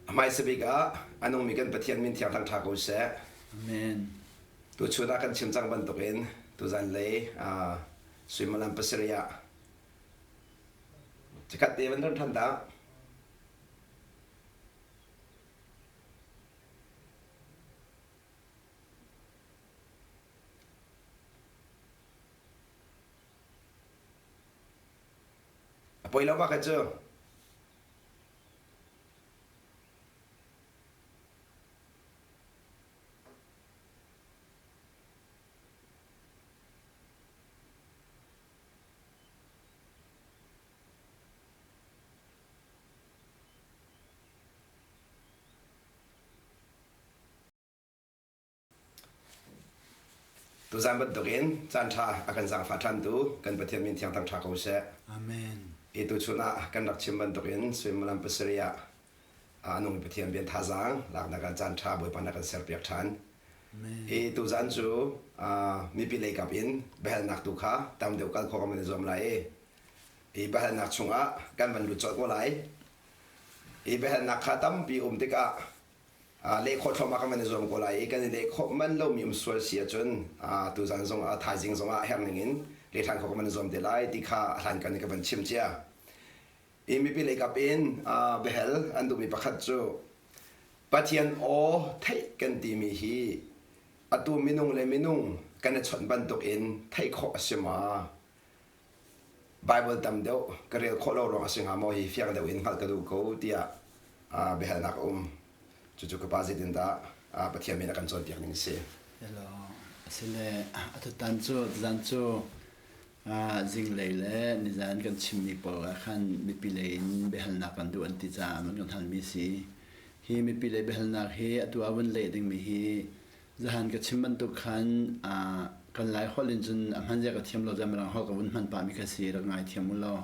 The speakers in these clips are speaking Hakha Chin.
A hmaisa bik ah a nungmi kan Pathian min thiang thangṭha ko seh. Amen. Tuchun ah kan chim cang bantukin tuzan lei suimilam pasarih ah chikkhat te van ron ṭhan ta. A poi lo bak cu. Tuzaan bantukin caanṭha a kan zaangfah ṭhantu kan Pathian min thiang thangṭha ko seh. Amen. Hi tuchun ah kan rak chim bantukin suimilam pasarih ah a nungmi Pathian bian thazaang laknak ah caanṭha Bawipa na kan serpiak ṭhan. Hi tuzaan cu mipi lei kap in biahalnak tu kha tam deuh kal khawh kan van i zuam lai i hi biahalnak chungah kan van lut colh ko lai. Hi biahalnak kha tampi um tikah leh khawh thluahmah kan van i zuam ko lai i kan i leh khawh manh lomi um sual si ahcun tuzaan zongah thaizing zongah herh ning in leh ṭhan khawh kan van i zuam te lai ti kha a hlankan in ka van chim cia. I mipi leikap in biahal an duhmi pakhat cu Pathian aw theih kan timi hi atu minung le minung kan i chawnh bantuk in theih khawh a si ma? Baibal tam deuh ka rel khawh lo ruang a si hnga maw hi fiang deuh in hngalh ka duh ko tiah biahalnak a um. Cucu ka pa zeitindah Pathian min a kan cawnpiak ning a si. Hello. Asile atutan cu tuzan cu zinglei le nizan kan chimmi pawl ah khan mipi lei in biahalnak kan duh an ti caah an kan halmi si. Hi mipi lei biahalnak hi atu ah vun leh dingmi hi Zahan ka chim bantuk khan kan Lai holh in cun a hman zia ka thiam lo caah Mirang holh ka vun hman pahmi kha si rak ngai thiam u law.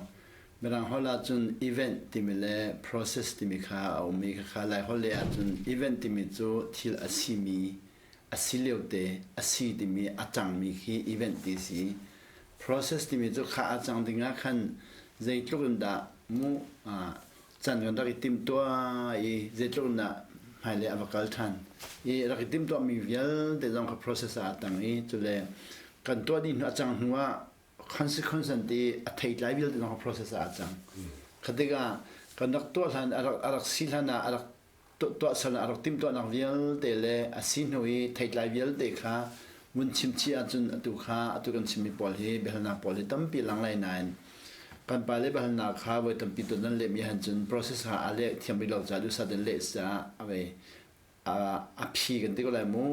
Mirang holh ahcun event timi le process timi kha a um i khakha Lai holh lei ahcun event timi cu thil a simi a si lio te a si timi a cangmi khi event ti si. Process timi cu kha a cang ding ah khan zeitluk in dah mu can kan rak i timhtuah i zeitluk in dah hmailei a va kal ṭhan i rak i timhtuahmi vialte zong kha process ah a tang i cule kan tuah dih hnu a cang hnu ah consequence an ti a theitlai vialte zong kha process ah a cang. Kha tikah kan rak tuah hlan a rak a rak si hlan ah a rak tuahsernak a rak timhtuahnak vialte le a si hnu i theitlai vialte kha vun chim chih ahcun atu kha atu kan chimmi pawl hi biahalnak pawl hi tampi lang lai nain kan pa le biahalnak kha voi tampi ton nan lehmi han cun process kha a leh thiam rih lo caah duhsah in leh caah a vei a phi kan ti ko lai mu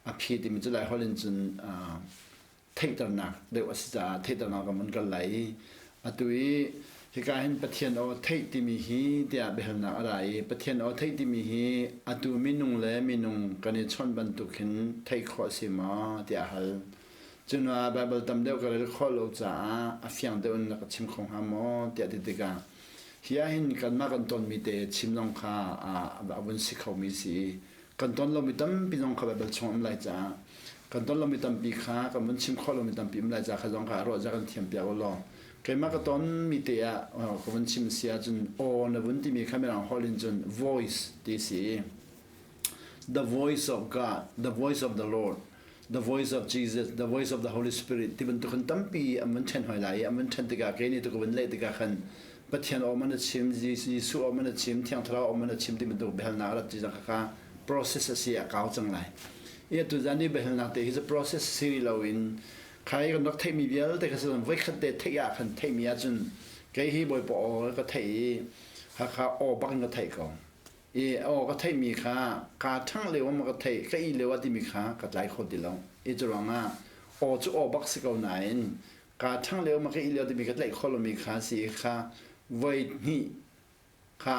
a phi timi cu lai holh in cun theihternak deuh a si caah theihternak kan vun kal lai i atu i hika hin Pathian aw theih timi hi tiah biahalnak a ra i Pathian aw theih timi hi atu minung le minung kan i chawnh bantuk hin theih khawh a si maw tiah a hal. Cunah Baibal tam deuh ka rel khawh lo caah a fiang deuh in na ka chim kho hnga maw tiah ti tikah hi ah hin kanmah kan tonmi te chim zong kha a vun si khomi si i kan ton lomi tampi zong kha Baibal chung um lai caah kan ton lomi tampi kha kan vun chim khawh lomi tampi um lai caah kha zong kha ruah za kan thiam piak u law keimah ka tonmi te ah ka vun chim si ahcun aw na vun timi kha mirang holh in cun voice ti si i the voice of God the voice of the Lord the voice of Jesus the voice of the Holy Spirit ti bantuk khan tampi an vun ṭhen hoi lai i an vun ṭhen tikah kei nih tu ka vun leh tikah khan Pathian aw man a chim Jesuh aw man a chim Thiang Thlarau aw man a chim ti bantuk biahalnak a rat ti zong kha process a si a kau cang lai i atu zan i biahalnak te hi cu process si rih loin khai kan rak theihmi vialte kha si voikhat te theih ah khan theihmi ahcun kei hi Bawipa aw ka theih i hakha aw bak in ka theih ko i aw ka theihmi kha kaa ṭhangh lio ah ka theih ka ih lio ah timi kha ka tlai kho ti lo i cu ruangah aw cu aw bak si ko nain kaa ṭhangh lio ma ka ih lio timi ka tlaih kho lomi kha si i kha voi hnih kha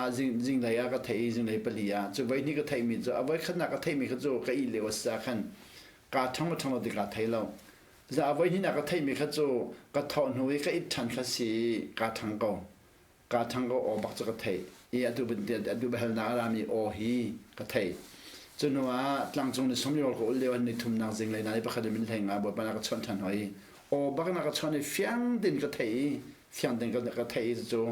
zinglei ah ka theih i zinglei pali ah cu voi hnih ka theihmi cu a voi khatnak ka theihmi kha cu ka ih lio a si caah khan kaa ṭhang ma ṭhang lo ti kaa thei lo a voi hnihnak ka theihmi kha cu ka thawh hnu i ka it ṭhan kha si i kaa ṭhang ko Kaa thang ko aw bak cu ka theih i atu atu biahalnak a rami aw hi ka theih. Cu hnu ah tlangcung ni sawmli ka ul lio ni thumnak zinglei na i pakhat in min hlei nga Bawipa na ka chawnh ṭhan hoi. Aw bak na ka chawnh i fiang tein ka theih i fiang tein ka theih i cu.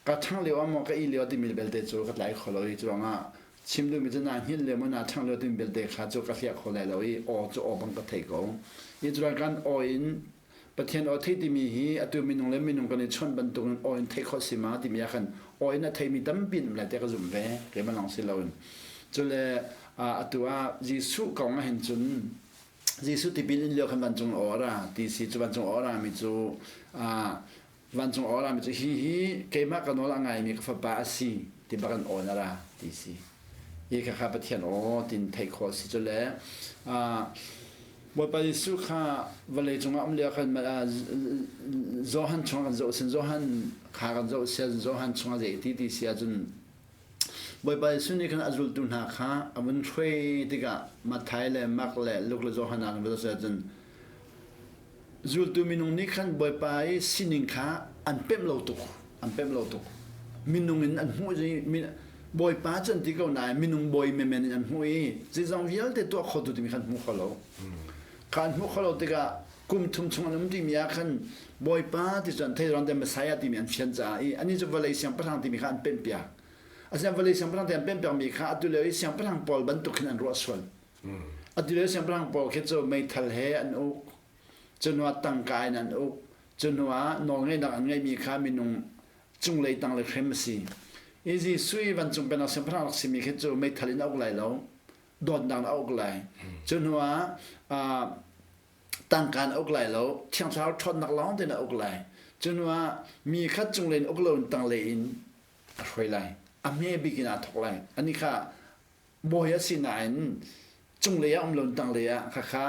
Ka ṭhang lio ah maw ka ih lio timi belte cu ka tlai kho lo i curuangah chim duhmi cu naa hngilh lio maw naa ṭhang lio timi belte kha cu ka hliah kho lai lo i aw cu aw bang ka thei ko. I curuang kan aw in Pathian aw theih timi hi atu minung le minung kan i chawnh bantukin aw in theih khawh si ma timi ah khan aw in a theimi tampi an um lai tiah ka zumh ve keimah lawng si loin. Cule atu ah Jesuh kong ah hin cun Jesuh tipil in lio khan vancung aw a ra ti si cu vancung aw a rami cu vancung aw a rami cu hi hi keimah ka nawl a ngaimi ka fapa a si ti bak in aw na ra ti si. Hi kha kha Pathian aw tin theih khawh si cu le Bawipa Jesuh kha vawlei cungah um lio khan Johan chungah kan zoh sin Johan kha kan zoh sian Johan chungah zei ti ti si ahcun Bawipa Jesuh nih khan a zultu hna kha a vun hruai tikah Matthai le Mark le Luke le Johan ah kan va zoh ahcun zultu minung nih khan Bawipa i sining kha an pemh lo tuk an pemh lo tuk minung in an hmuh i Bawipa cu an ti ko nain minung bawi menmen in an hmuh i zeizong vialte tuah khotu timi khan hmu kho lo kha an hmuh kho lo tikah kum thum chung an um timi ah khan Bawipa ti cu an thei te Messiah timi an fian caah i ani cu vawlei siangpahrang timi kha an pemh piak asinain vawlei siangpahrang ti an pemh piakmi kha atu lio i siangpahrang pawl bantuk khin an ruah sual atu lio siangpahrang pawl khi cu meithal he an uk cuhnu ah tangka in an uk cuhnu ah nawlngeihnak an ngeihmi kha minung cunglei tanglei hrem a si i Jesuh i vancung pennak siangpahrang rak simi khi cu meithal in a uk lai lo dawtnak in a uk lai cu hnu ah tangka in a uk lai lo thiang thlarau ṭhawnnak lawng tein a uk lai cu hnu ah mi kha cunglei in uk lo in tanglei in a hruai lai a hme bik in aa thawk lai ani kha Bawi a si nain cunglei ah um lo tanglei ah khakha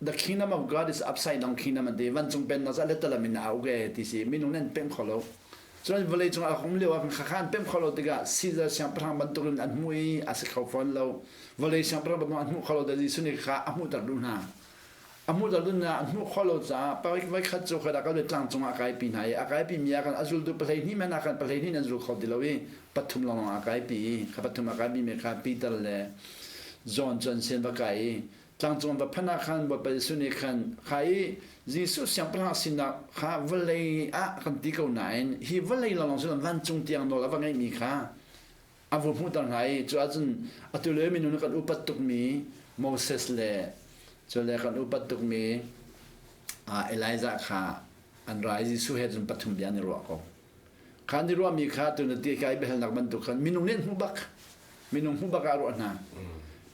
the kingdom of God is upside down kingdom an ti vancung pennak cu letalam in a uk e ti si minung nih an pemh kho lo cun vawlei cung ah um lio ah khakha an pemh kho lo tikah Caesar siangpahrang bantuk in an hmuh i a si kho fawn lo vawlei siangpahrang bantuk an hmuh kho lo te Jesuh nih kha a hmuhter duh hna A hmuh lo ding ah an hmuh khawh lo caah parik voikhat cu khoidah kal tlang cungah a kaipi hna i a kaipi mi ah khan a zultu pahleihnih hmanh ah khan pahleihnih in an zul kho ti lo i pathum lawnglawng a kaipi i kha pathum a kaipi mi kha Peter le John cu an sin va kai i tlangcung an va phanh ah khan Bawipa Jesuh nih khan kha i Jesuh siangpahrang sinak kha vawlei ah kan ti ko nain hi vawlei lawnglawng cu vancung tiang nawl a va ngeihmi kha a vu hmuhter hna i cu ahcun atu lio minung nih kan upat tukmi Moses le cu le kan upat tukmi Elijah kha an ra i Jesuh he cun pathum bia an i ruah ko. Kha an i ruahmi kha tu na ti kai biahalnak bantuk khan minung nih an hmuh bak. Minung hmuh bak ah ruah hna.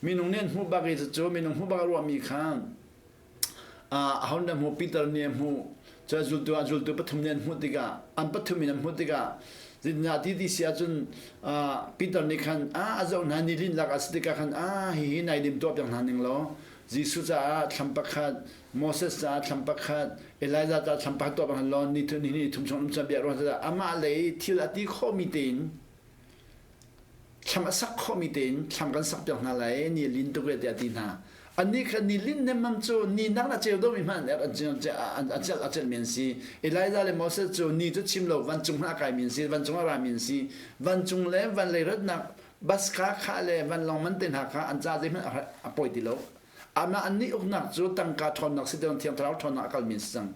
Minung nih an hmuh bak i cu minung hmuh bak a ruahmi kha aho nih hmuh Peter nih a hmuh cu a zultu a zultu pathum nih an hmuh tikah an pathum in an hmuh tikah zeitindah ti ti si ahcun Peter nih khan a zoh hna ni lin lak a si tikah khan a hihi nai lim tuah piak hna ning law Jesuh caah thlam pakhat Moses caah thlam pakhat Elijah caah thlam pakhat tuah piak hna law ni ni ni thum chung um cun bia ruah amah lei thil a ti khawhmi tein Thlam a sak khawhmi tein thlam kan sak piak hna lai ni lin tuk ve tiah a ti hna. Annih kha ni lin nemmam cu ni nak na ceu domi hmanh an an a celhmi an si. Elijah le Moses cu ni cu chim lo vancung hna a kaimi an si, vancung a rami an si. Vancung le van lei ratnak bus kha kha le vanlawng man te hna kha an ca zeihmanh a pawi ti lo. Amah annih uknak cu tangka ṭhawnnak si tiang Thiang Thlarau ṭhawnnak a kalmi an si cang.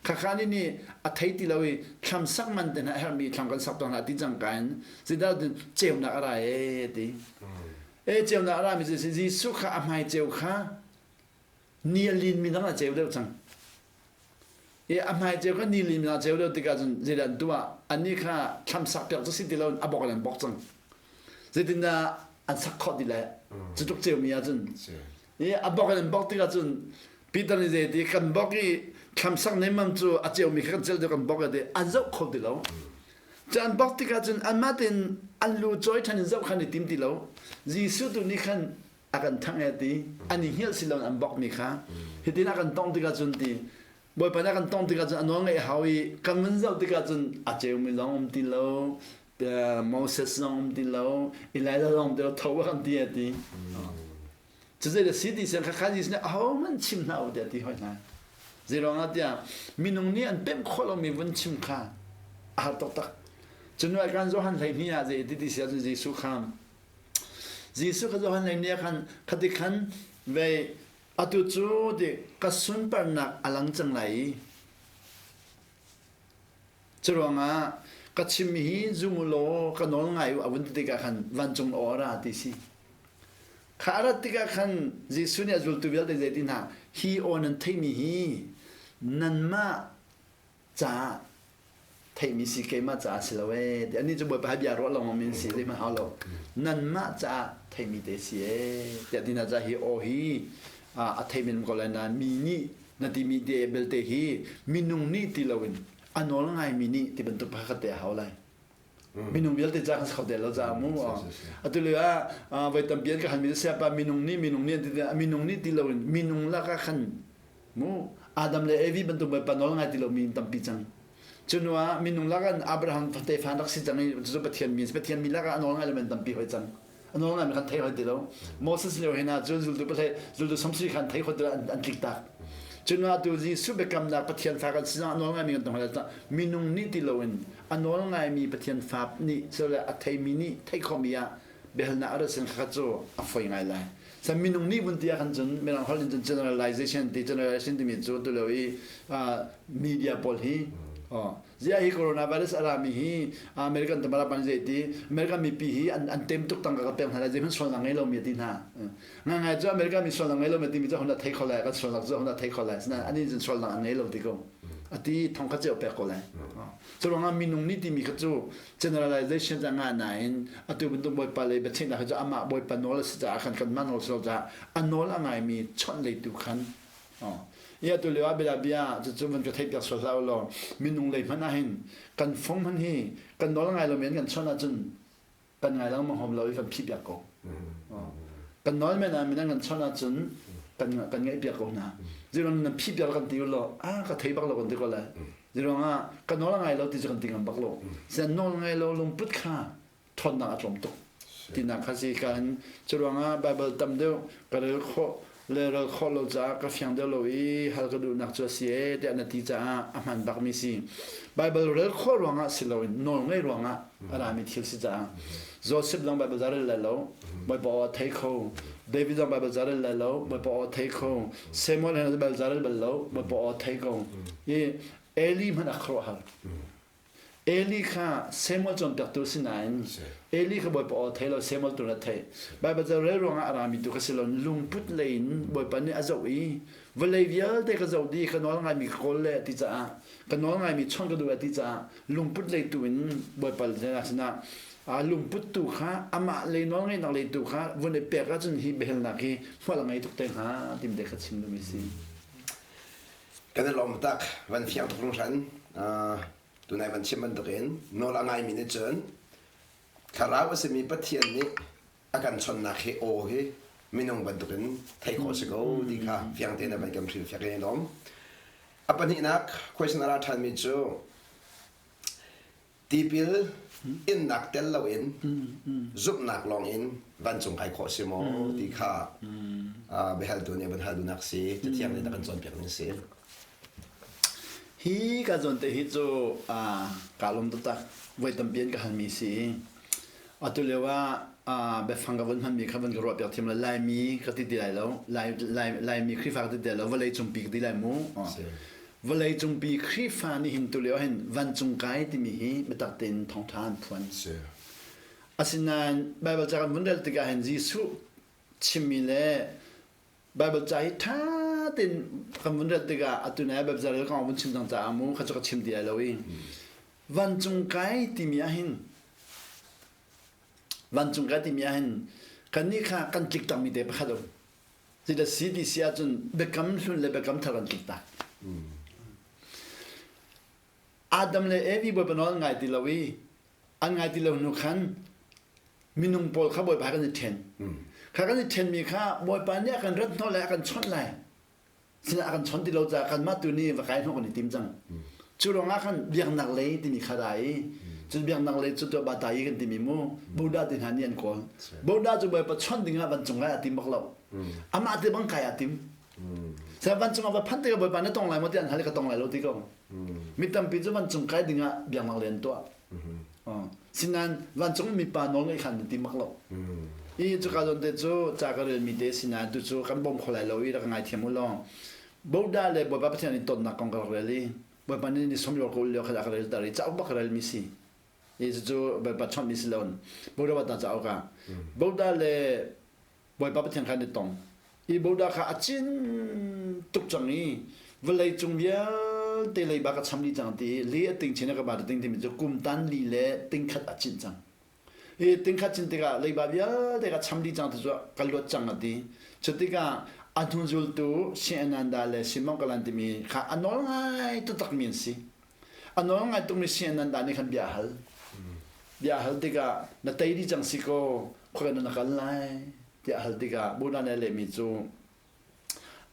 Khakha nih nih a thei ti lo i thlam sak man te hna a herhmi thlam kan sak tawn hna ti cang ka in zeidah ceunak a ra ee ti. E ceunak a rami cu Jesuh kha a hmai ceu kha ni a linmi dang a ceu deuh cang. I a hmai ceu kha ni linmi dang a ceu deuh tikah cun zeidah an tuah annih kha thlam sak piak cu si ti lo in a bok in an bok cang. Zeitindah an sak khawh ti lai? Cu tluk ceumi ahcun. I a bok in an bok tikah cun Peter nih zei ti kan bok i thlamsak nemmam cu a ceumi kha kan celh deuh kan bok ti an zoh kho ti lo. Cu an bok tikah cun anmah tein an lu cawi ṭhan in zoh khan i tim ti lo. Jesuh tu nih khan a kan thangh e ti an i hngilh si lo an bokmi kha hitin a kan tong tikah cun ti Bawipa nih a kan tong tikah cun a nawl ngaih a hau i kan vun zoh tikah cun a ceumi zong um ti lo Moses zong um ti lo Elijah zong um ti lo tho kan ti a ti cu zei le si ti siang kha kha Jesuh nih ahohmanh chim hna u tiah ti hoi hna zei ruangah tiah minung nih an pemh khawh lomi vun chim kha a har taktak cun kan Johan 12 ah zei ti ti si ahcun Jesuh kha Jesuh kha Johan 12 ah khan khati khan vei atu cu ti ka sunparnak a lang cang lai i Curuangah Ka chimmi hi zum u law ka nawl ngai u a vun ti tikah khan vancung aw a ra ti si. Kha a rat tikah khan Jesuh nih a zultu vialte zei ti hna, hi aw nan theihmi hi nanmah caah theihmi si keimah caah si lo ee ti anih cu Bawipa hi bia ruah lengmang mi si zeihmanh hau lo nanmah caah theihmi te si ee tiah ti hna caah hi aw hi a theimi nan ko lai nain mi nih na timi te belte hi minung nih ti loin a nawl ngaimi nih ti bantuk pakhat te a hau lai minung vialte ca kan si kho te lo caah mu atu lio ah voi tampi an ka halmi siapa minung nih minung nih an ti minung nih ti loin minung lakah khan mu Adam le Evi bantuk Bawipa nawl ngai ti lomi tampi cang cu hnu ah minung lakah Abraham tefa rak si cang i cucu Pathian mi Pathian mi lakah a nawl ngai lomi tampi hoi cang a nawl ngai mi khan thei hoi ti lo Moses lio hin ah cun zultu pahlei zultu samsui khan thei khot an tlik tak cu hnu ah tu Jesuh biakamnak Pathian fa kan si a nawl ngai mi kan tong hoi minung nih ti loin a nawl ngaimi Pathian fa nih sile a theimi nih theih khawhmi ah biahalnak a rat sin kha cu a foi ngai lai. San minung nih vun ti ah khan cun mirang holh in cun generalization ti generalization timi cu tu lio i media pawl hi zia hi coronavirus a rami hi American tamara ban zei ti American mipi hi an an tem tuk tangka ka pek hna lai zei hmanh sualnak ngei lomi ti hna ngai ngai cu American mi sualnak ngei lomi timi cu hon thei kho lai kan sualnak cu hon thei kho lai sinain ani cun sualnak an ngei lo ti ko ati thong kha ceu pek ko lai Cu ruangah minung nih timi kha cu generalization a ngah nain atu bantuk Bawipa lei biaceihnak hi cu amah Bawipa nawl a si caah khan kanmah nawl si lo caah a nawl a ngaimi chawnh leitu khan i atu lio ah bia bia cucu van ka theihpiak sual hlah u law minung lei hmanh ah hin kan fung hmanh hi kan nawl ngai lomi an kan chawnh ahcun kan ngai lengmang hom lo i kan phih piak ko. Kan nawl men ah minang kan chawnh ahcun kan kan ngaih piak ko hna. Ziruang nan phih piak kan ti lo, ah ka thei bak lo kan ti ko lai. Ziruang ah ka nawl ngai lo ti cu kan ti ngam bak lo. Sian nawl ngai lo lungput kha ṭhawnnak a tlawm tuk. Tinak kha si kan curuang ah Bible tam deuh ka rel khawh le rel khawh lo caah ka fiang deuh lo i hal ka duhnak cu a si ee tiah na ti caah a hman bakmi si. Bible rel khawh ruangah si loin nawl ngaih ruangah a rami thil si caah Joseph zong Bible za rel lai lo, Bawipa aw a thei kho. David zong Bible za rel lai lo, Bawipa aw a thei kho. Samuel he Bible za rel bal lo, Bawipa aw a thei ko. I Eli hmanh a khuaruahhar. Eli kha Samuel cawnpiaktu a si nain Eli kha Bawipa aw thei lo Samuel tu na theih. Baibal ca rel ruangah a rami tu kha si lo lungput lei in Bawipa nih a zoh i vawlei vialte ka zoh dih ka nawl ngaimi ka kawl le ti caah ka nawl ngaimi chawnh ka duh ti caah lungput lei tu in Bawipa sinah a lungput tu kha amah lei nawl ngeihnak lei tu kha vun i pek ahcun hi biahalnak hi hmual a ngei tuk te hnga timi te kha chim duhmi si. Kan i lawm tak van fiang tuk hringhran. Tunai van chim bantukin nawl a ngaimi nih cun thlarau a simi Pathian nih a kan chonnak hi aw hi minung bantukin theih khawh si ko ti kha fiang tein a van kan hrilhfiak i lawm. A pahnihnak question a ra ṭhanmi cu Tipil innak tel loin zumhnak lawngin vancung kai khawh si maw ti kha biahaltu nih van hal duhnak si Cathiang nih a kan cawnpiak ning si. Hi ka zawn te hi cu kaa lawm taktak voi tampi an ka halmi si. Atu lio ah biafang ka vun hmanmi kha van ka ruah piak thiam lo Laimi ka ti ti lai lo Lai Lai Laimi Khrihfa ka ti ti lai lo vawlei cungpi ka ti lai mu. Vawlei cungpi Khrihfa nih hin tulio hin vancung kai timi hi biatak tein thawngṭha an phuan. Asinain Baibal ca kan vun rel tikah hin Jesuh chimmi le Baibal ca hi ṭha tein kan vun rel tikah atu nai Baibal ca rel kong vun chim cang caah mu kha cu ka chim ti lai lo i vancung kai timi ah hin vancung kai timi ah hin kannih kha kan tlik takmi te pakhat um. Zeidah si ti si ahcun biakam hlun le biakam thar an tlik tak. Adam le Evi Bawipa nawl an ngai ti lo i an ngai ti lo hnu khan minung pawl kha Bawipa kan i ṭhen. Kha kan i ṭhenmi kha Bawipa nih a kan rat hnawh lai a kan chawnh lai. Sinah a kan chawnh ti lo caah kanmah tu nih va kai hnawh kan i tim cang. Cu ruangah khan biaknak lei timi kha ra i cu biaknak lei cu tuah bata i kan timi mu Buddha ti hna nih an kawl. Buddha cu Bawipa chawnh ding ah vancung kai a tim bak lo. Amah te bang kai a tim. Sa vancung ah va phanh tikah Bawipa na tong lai maw ti an hal i ka tong lai lo ti ko. Mi tampi cu vancung kai ding ah biaknak lei an tuah. Sinain vancung mipa nawl ngeih khan an ti bak lo. I cuka zawn te cu ca ka relmi te sinain tu cu kan bawm kho lai lo i rak ngaithiam u law. Buddha le Bawipa Pathian i tonnak kong ka rak rel i Bawipa nih ni som yor ka ul lio kha ka rel tar i cauk bak ka relmi si. Hi cu Bawipa chawnh mi si loin Buddha bata cauk ah Buddha le Bawipa Pathian kha an i tong. I Buddha kha a cin tuk cang i vawlei cung vialte leiba ka cham dih cang ti i li a ting chin a ka ba ting timi cu kum tan li le ting khat a cin cang. Hi ting khat cin tikah leiba vialte ka cham dih cang ti cu ka luat cang a ti. Cu tikah a hnuzultu Shin Ananda le Simon Kalan timi kha a nawl ngai taktak mi an si. A nawl ngai tukmi Shin Ananda nih khan bia a hal. Bia a hal tikah na tei dih cang si kaw khuakan na kal lai tiah a hal tikah Buddha nih a lehmi cu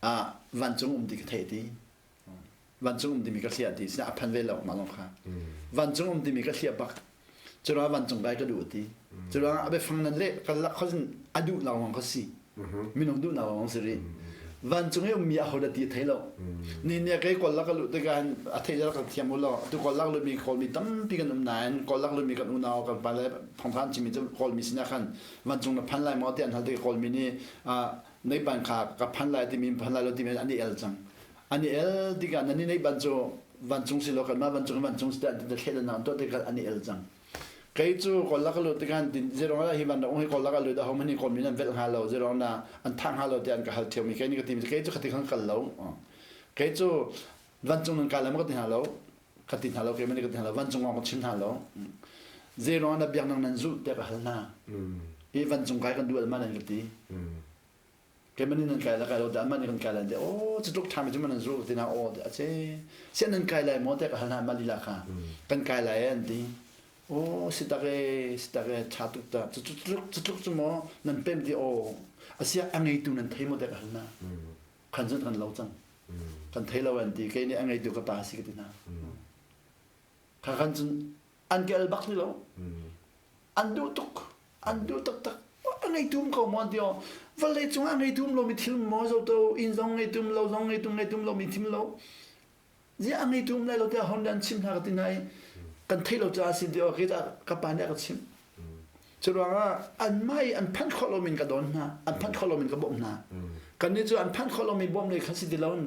ah vancung um ti ka theih ti. Vancung um timi ka hliah ti sinah a phan ve lo mah lawng kha. Vancung um timi ka hliah bak. Curuang vancung kai ka duh ti. Curuang a biafang nan leh ka lak khawsin a duh nak lawng kha si. Minung duh nak lawng si rih. Vancung i ummi aho dah ti a thei lo. Ni ni kei kawl lak ka luh tikah hin a thei ka thiam u law tu kawl lak lumi kawlmi tampi kan um nain kawl lak lumi kan unau kan pale thongthan chimi cu kawlmi sinah khan vancung na phan lai maw ti an hal tikah kawlmi nih nei ban kha ka phan lai timi phan lai lo timi an i el cang. An i el tikah nan i neih ban cu vancung si lo kanmah vancung vancung si tiah an ti thlet an tuah tikah an i el cang. Kei cu kawl ka lut tikah tin zerong hi van ong hi kawl ka lut ho mani kawl min an velh hnga lo zerong na an thang hnga lo tiah an ka hal theo mi kei ni ka ti kei cu khati khan kal lo. Kei cu vancung nan kai lai ma ka ti hna lo ka ti hna lo kei mani ka ti hna lo vancung ka chim hna lo. Zerong na biak nang nan zulh tiah ka hal hna. I vancung kai kan duh al ma nan ka ti. Keimah nih nan kai lai kai lo dah anmah nih kan kai lai an ti. Aw cu tluk ṭhami cu man an zul ti na aw a ce. Siah nan kai lai maw tiah ka hal hna anmah lila kha. Kan kai lai an ti. Aw si tak e si tak e ṭha tuk ta. Cu tluk cu tluk cu maw nan pem ti aw. Asiah a ngeitu nan thei maw tiah ka hal hna. Khan cun kan lo cang. Kan thei lo an ti. Kei nih a ngeitu ka pa si ka ti hna. Kha khan cun an ka el bak ti lo. An duh tuk. An duh taktak. A ngei tum ko maw an ti aw. Vawlei cung ah ngei tum lomi thil maw zo to inn zong ngei tum lo zong ngei tum ngei tum lomi thim lo. Ziah a ngei tum lai lo tiah hon an chim hna ka ti hna i kan theih lo caah sin ti aw khi ka pa nih a ka chimh. Cu ruangah anmah i an phanh khawh lomi in ka dawn hna, an phanh khawh lomi in ka bawmh hna. Kannih cu an phanh khawh lomi bawmh lei kha si ti loin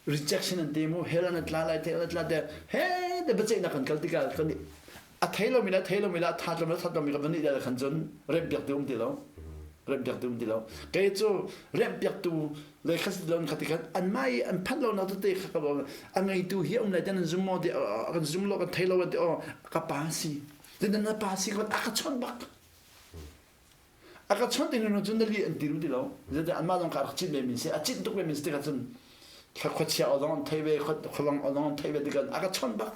rejection an ti mu hell an tla lai te an tla te he te biaceihnak kan kal tikah kan a thei lomi le thei lomi le a that lomi le that lomi kan van nih khan cun remh piak tu um ti lo remh piak tu um ti lo kei cu remh piak tu le kha si lon kha ti khan an mai an phanh lo na te kha ka a ngeitu hi um lai ten an zum mo ti kan zum lo kan thei lo ti o ka pa si tin na pa si ko a ka chon bak A ka chawnh ding cun na li an ti ti lo. Zeitin anmah zong kha rak cit ve mi si. A cit tuk ve mi si tikah cun khuachia aw zong an thei ve, khualong aw zong an thei ve tikah a ka chawnh bak.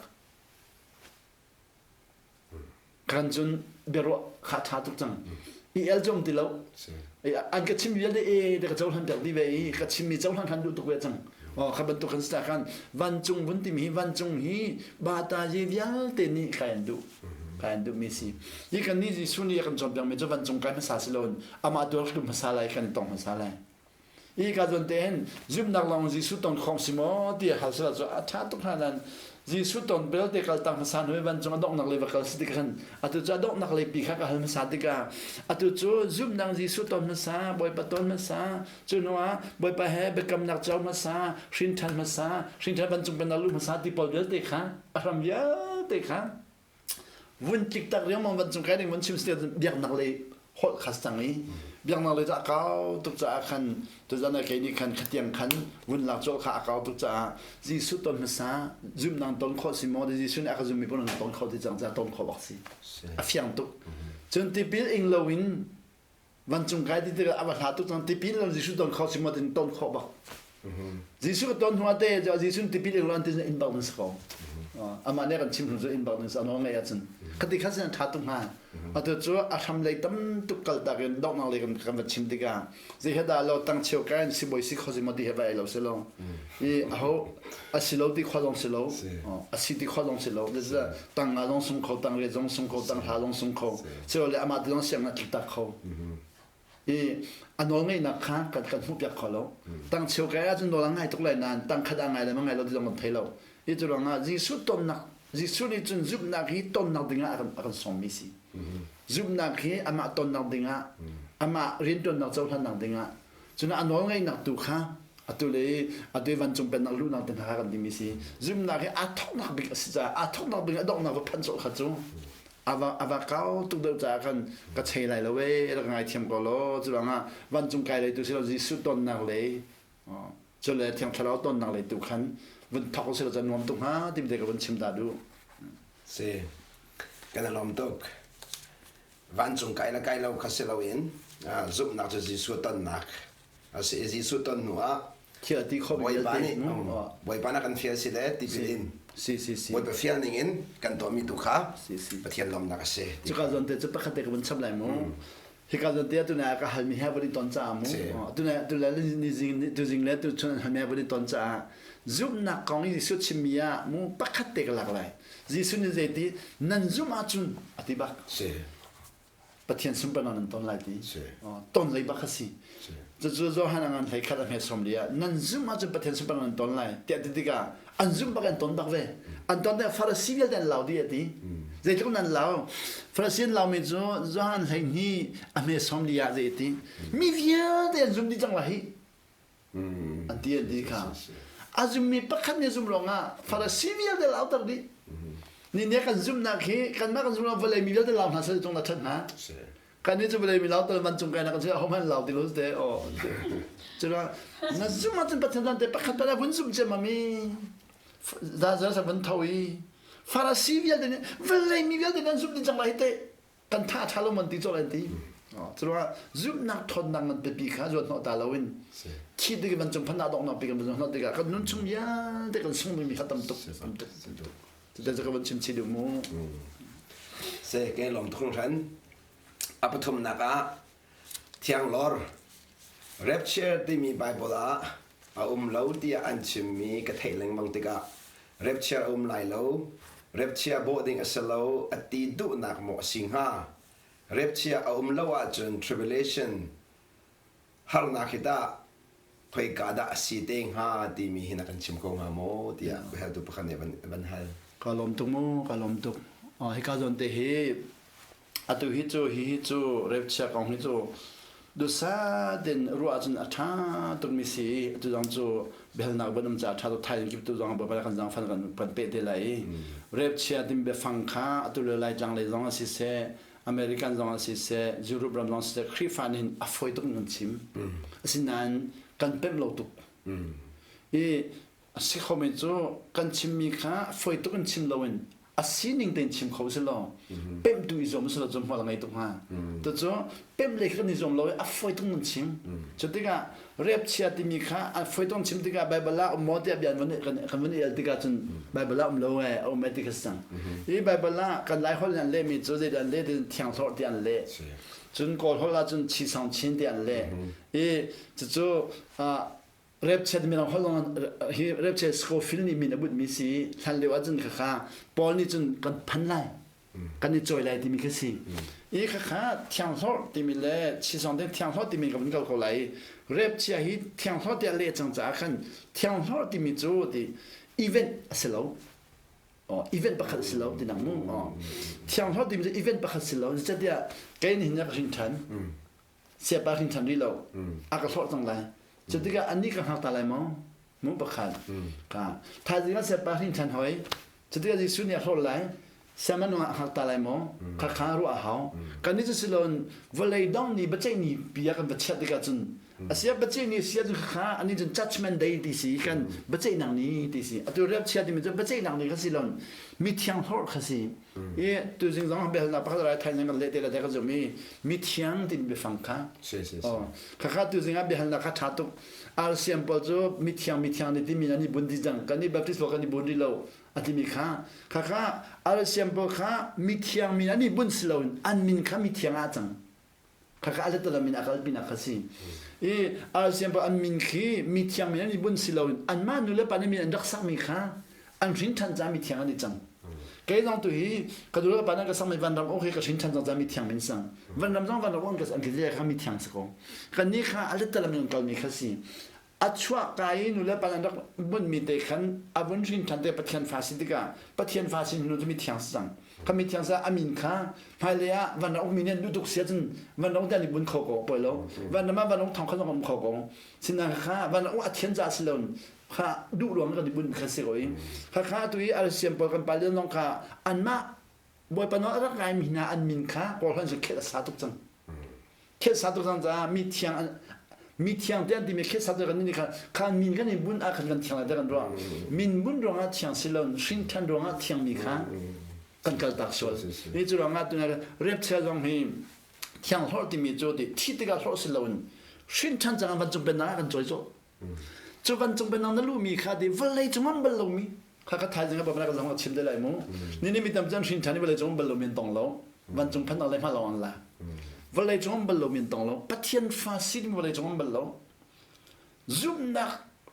Kan cun biaruah kha ṭha tuk cang. I el cu um ti lo. An ka chim vialte e te ka cohlan piak dih ve i ka chimmi cohlan khan duh tuk ve cang. Oh, kha bantuk kan si khan vancung vun timi hi vancung hi bata ye vialte nih kai an duh. Kai an duhmi si. Hi kan nih Jesuh nih a kan cawnpiakmi cu vancung kai hmasa si loin amah tu rak hmasa lai kan i tong hmasa lai. Hi ka zawn te hin zumhnak lawng Jesuh ton khawng si maw ti hal sila cu a ṭha tuk hna nan Jesuh ton belte kal tang hmasa hnu vancung a donghnak lei va kal si tik khan atu cu a donghnak lei pi kha ka hal hmasa tikah atu cu zumhnak Jesuh ton hmasa Bawipa ton hmasa Cu hnuah Bawipa he biakamnak co hmasa, hrinṭhan hmasa, hrinṭhan vancung pennak luh hmasa ti pawl vialte kha a hram vialte kha vun tlik tak riangmang vancung kai ding vun chim si biaknak lei holh kha cang i biaknak lei cu a kau tuk caah khan tuzan ah kei nih khan khatiang khan vun lak colh kha a kau tuk caah Jesuh ton hmasa zumhnang ton khawh si maw Jesuh nih a ka zummi pawl ton kho ti cang caah ton khawh bak si a fiang tuk cun tipil ing loin Vancung kai ti tikah a va hla tuk cang tipil lo Jesuh ton kho si maw tin ton khawh bak. Jesuh ka ton hnu te Jesuh tipil ing lo an ti in bak nan si ko. Amah nih kan chim hnu cu in bak nan si ano ngai ahcun. Khati kha sin tha tuk hnga. Atu cu a hram lei tam tuk kal tak in donghnak lei kan kan va chim tikah zei he dah lo tang cheu kai si boi si kho si maw ti he va ei lo si lo. I aho a si lo ti khua zong si lo. A si ti khua zong si lo. Tang nga zong sung kho tang riat zong sung kho tang hla zong sung kho le amah te zong siang na tlik kho i a nawl ngeihnak kha kan kan hmuh piak kho lo tang cheu kai ahcun nawl a ngai tuk lai nain tang khat a ngai le ma ngai lo ti zong kan thei lo i cu ruangah Jesuh tonnak Jesuh nih cun zumhnak hi tonnak dingah a kan a kan sawmmi si zumhnak hi amah tonnak dingah amah riantuannak cohlannak dingah Cun a nawl ngeihnak tu kha atu le atu i vancung pennak luhnak te hna kha kan timi si. Zumhnak hi aa thawknak bik a si caah aa thawknak bik a donghnak va phanh colh kha cu Ava ava kau tuk deuh caah khan ka chei lai lo ee rak ngaithiam ko law cu ruangah vancung kai lei tu si lo Jesuh tonnak lei cu le Thiang Thlarau tonnak lei tu khan vun thok usih law nuam tuk hnga timi te ka vun chim ta duh. Si kan i lawm tuk. Vancung kai le kai lo kha si loin zumhnak cu Jesuh tonnak a si i Jesuh ton hnu ah Thil ti kho Bawipa nih Bawipa na kan fial si le tipil in si si si Bawipa fial ning in kan tuahmi tu kha Pathian lawmnak a si. Cuka zawn te cu pakhat te ka vun chap lai mu. Hika zawn te tu na ka halmi he van i ton caah mu. Tu na tu le ni zing tu zing le tu chun halmi he van i ton caah zumhnak kong i Jesuh chimmi ah mu pakhat te ka lak lai. Jesuh nih zeiti nan zumh ahcun a ti bak. Si. Pathian sunparnak nan ton lai ti. Ton lei bak a si. Cucu Johan a ngan hlei khat a hme som li ah nan zumh ahcun Pathian sunparnak nan ton lai tiah ti tikah an zumh bak an ton bak ve. An ton tikah Farasi vialte an lau dih a ti. Zeitluk nan lau? Farasi an laumi cu Johan hlei hnih a hme som li ah zei a ti. Mi vialte an zum dih cang lai hi. An ti an ti kha. A zummi pakhat nih zum ruangah Farasi vialte lauter dih. Ni ne kan zumnak hi kanmah kan zumnak vawlei mi vialte lau hna sal cung na ṭhat hna. Kan nih cu vawlei mi lau tal van cung kai na kan si ho hmanh lau ti lo te o. Cuna na zum ahcun Pathian dan te pakhat pala vun zum cem ami za za sa vun tho i Farasi vialte nih vawlei mi vialte nan zum ding cang lai te kan tha ṭha lo man ti cawk an ti curuangah zumhnak ṭhawnnak ngan pipi kha zuan hnawh ta loin thi tik van cung phanah donghnak pi kan van hnawh tikah kan nun chung vialte kan sung dingmi kha tam tuk tam tuk cutan ka van chim chih duh mu se ke lom thung hran a pathumnak ah thianglor rapture timi bible ah a um lo tiah an chimmi ka theih lengmang tikah rapture a um lai lo rapture bawh ding a si lo a ti duhnak maw a si hnga rapture a um lo ahcun tribulation harnak hi tah khoika dah a si te hnga timi hi na kan chim ko hnga maw tiah biahaltu pakhat nih van hal. Ka lawm tuk mu ka lawm tuk. Hika zawn te hi Atu hi cu hihi cu rapchia kong hi cu dusa ten ruah ahcun a ṭha tukmi si i atu zong cu biahalnak van um caah ṭha tuk thaizing kip tu zong bawipa kan zangfan kan kan peh te lai i rapchia timi biafang kha atu le Laitlang lei zong ah siseh American zong ah siseh Europe ram zong siseh Khrihfa nih hin a fawi tuk in kan chim. Asinain kan pemh lo tuk. I A si khomi cu kan chimmi kha fawi tuk in chim loin a sining tein chim kho si law pemhtu i zuam si law cu hmual a ngei tuk hnga. Tucu pemh lei kha kan i zuam lo i a fawi tuk nan chim. Cu tikah rep chia timi kha a fawi tuk chim tikah Bible ah um maw tiah bia kan kan vun i el tikah cun Bible ah um lo ee a um ee ti kha si cang. Hi Bible ah kan Lai holh in an lehmi cu zeidah an leh ti thiang hlorh ti an leh. Cun Kawl holh ah cun chi song chin ti an leh. I cucu Repchet mirang holh zong hi Repchet Scofield nih min a butmi si hlan lio ahcun khakha Paul nih cun kan phan lai kan i cawi lai timi kha si i khakha thianghlorh timi le chisong te thianghlorh timi ka vun kal ko lai repchia hi thianghlorh tiah leh cang caah khan thianghlorh timi cu ti event a si lo event pakhat a si lo ti nang mu thianghlorh timi cu event pakhat si lo zeicahtiah kei nih hin ka hrin ṭhan siapa hrin ṭhan rih lo a ka hlorh cang lai cu tikah anih ka hngak ta lai maw mu pakhat ka thaizing ah siapa hrin ṭhan hoi cu tikah Jesuh nih a hlorh lai siaman a hngak ta lai maw kha kha ruah a hau kan nih cu siloin vawlei dong ni biaceih ni pi ah kan va chiat tikah cun asia biaceih ni sia cun kha ani cun judgment day ti si kan biaceihnak ni ti si atu rep chia timi cu biaceihnak ni kha siloin mithiang hlorh kha si I tuzing zong biahalnak pakhat rai thaizing kan leh te la te ka zum i mithiang timi biafang kha. Si si si. Oh, khakha tuzing ah biahalnak kha ṭha tuk. RCM pawl cu mithiang mithiang nih timi an i bun dih cang. Kan i Baptist pawl kan i bun rih lo a timi kha. Khakha RCM pawl kha mithiang min an i bun si loin an min kha mithiang ah cang. Khakha a let min a kalpi nak kha si. I RCM pa an min khi mithiang min an i bunh si loin anmah nu le pa nih min an rak sakmi kha an hrin ṭhan ca mithiang an i cang. Kei zong tu hi ka nu le pa nih ka sakmi vanram ok ka hrin ṭhan cang ca mithiang min sang. Vanram zong vanram on ka an ka kha mithiang si ko. Kan nih kha a let min kalmi kha si. A chuah ka i nu le pa an rak bunhmi te khan a vun hrin ṭhan te Pathian fa si tikah Pathian fa sin hnu cu mithiang si cang. Kha mithiang sa a min kha hmailei ah van rak ummi nih an duh tuk si ahcun van rak te an i bun kho ko poi lo. Van ram ah van rak thong kha zong um kho ko. Sinain kha van rak a thian ca si lo kha duh ruang kan i bun kha si ko i kha kha tu i RCM pawl kan pa le zong kha anmah Bawipa nawl a rak ngaimi hna an min kha Kawl hlan cu khet a sa tuk cang. Khet sa tuk cang caah mi thiang mi thiang te an timi khet sa tuk kan nih kha kha min kan i bunh ah khan kan thiang lai kan ruah. Min bunh ruangah thiang si lo hrin than ruangah thiangmi kha kan kal tak sual. Ni cu ruangah tuna repchia zong hi thiang hlorh timi cu ti thi tikah hlorh si loin hrin than cang van cung pennak ah kan cawi cawh. Cu vancung pennak na luhmi kha ti vawlei cung an bal lomi kha ka thaizing ah bapana ka zong a chim te lai mu. Ni ni mi tam cun hrin ṭhan i vawlei cung an bal lomi an tong lo. Vancung phannak le hma lawng an la. Vawlei cung an bal lomi an tong lo. Pathian fa si ding vawlei cung an bal lo. Zumhnak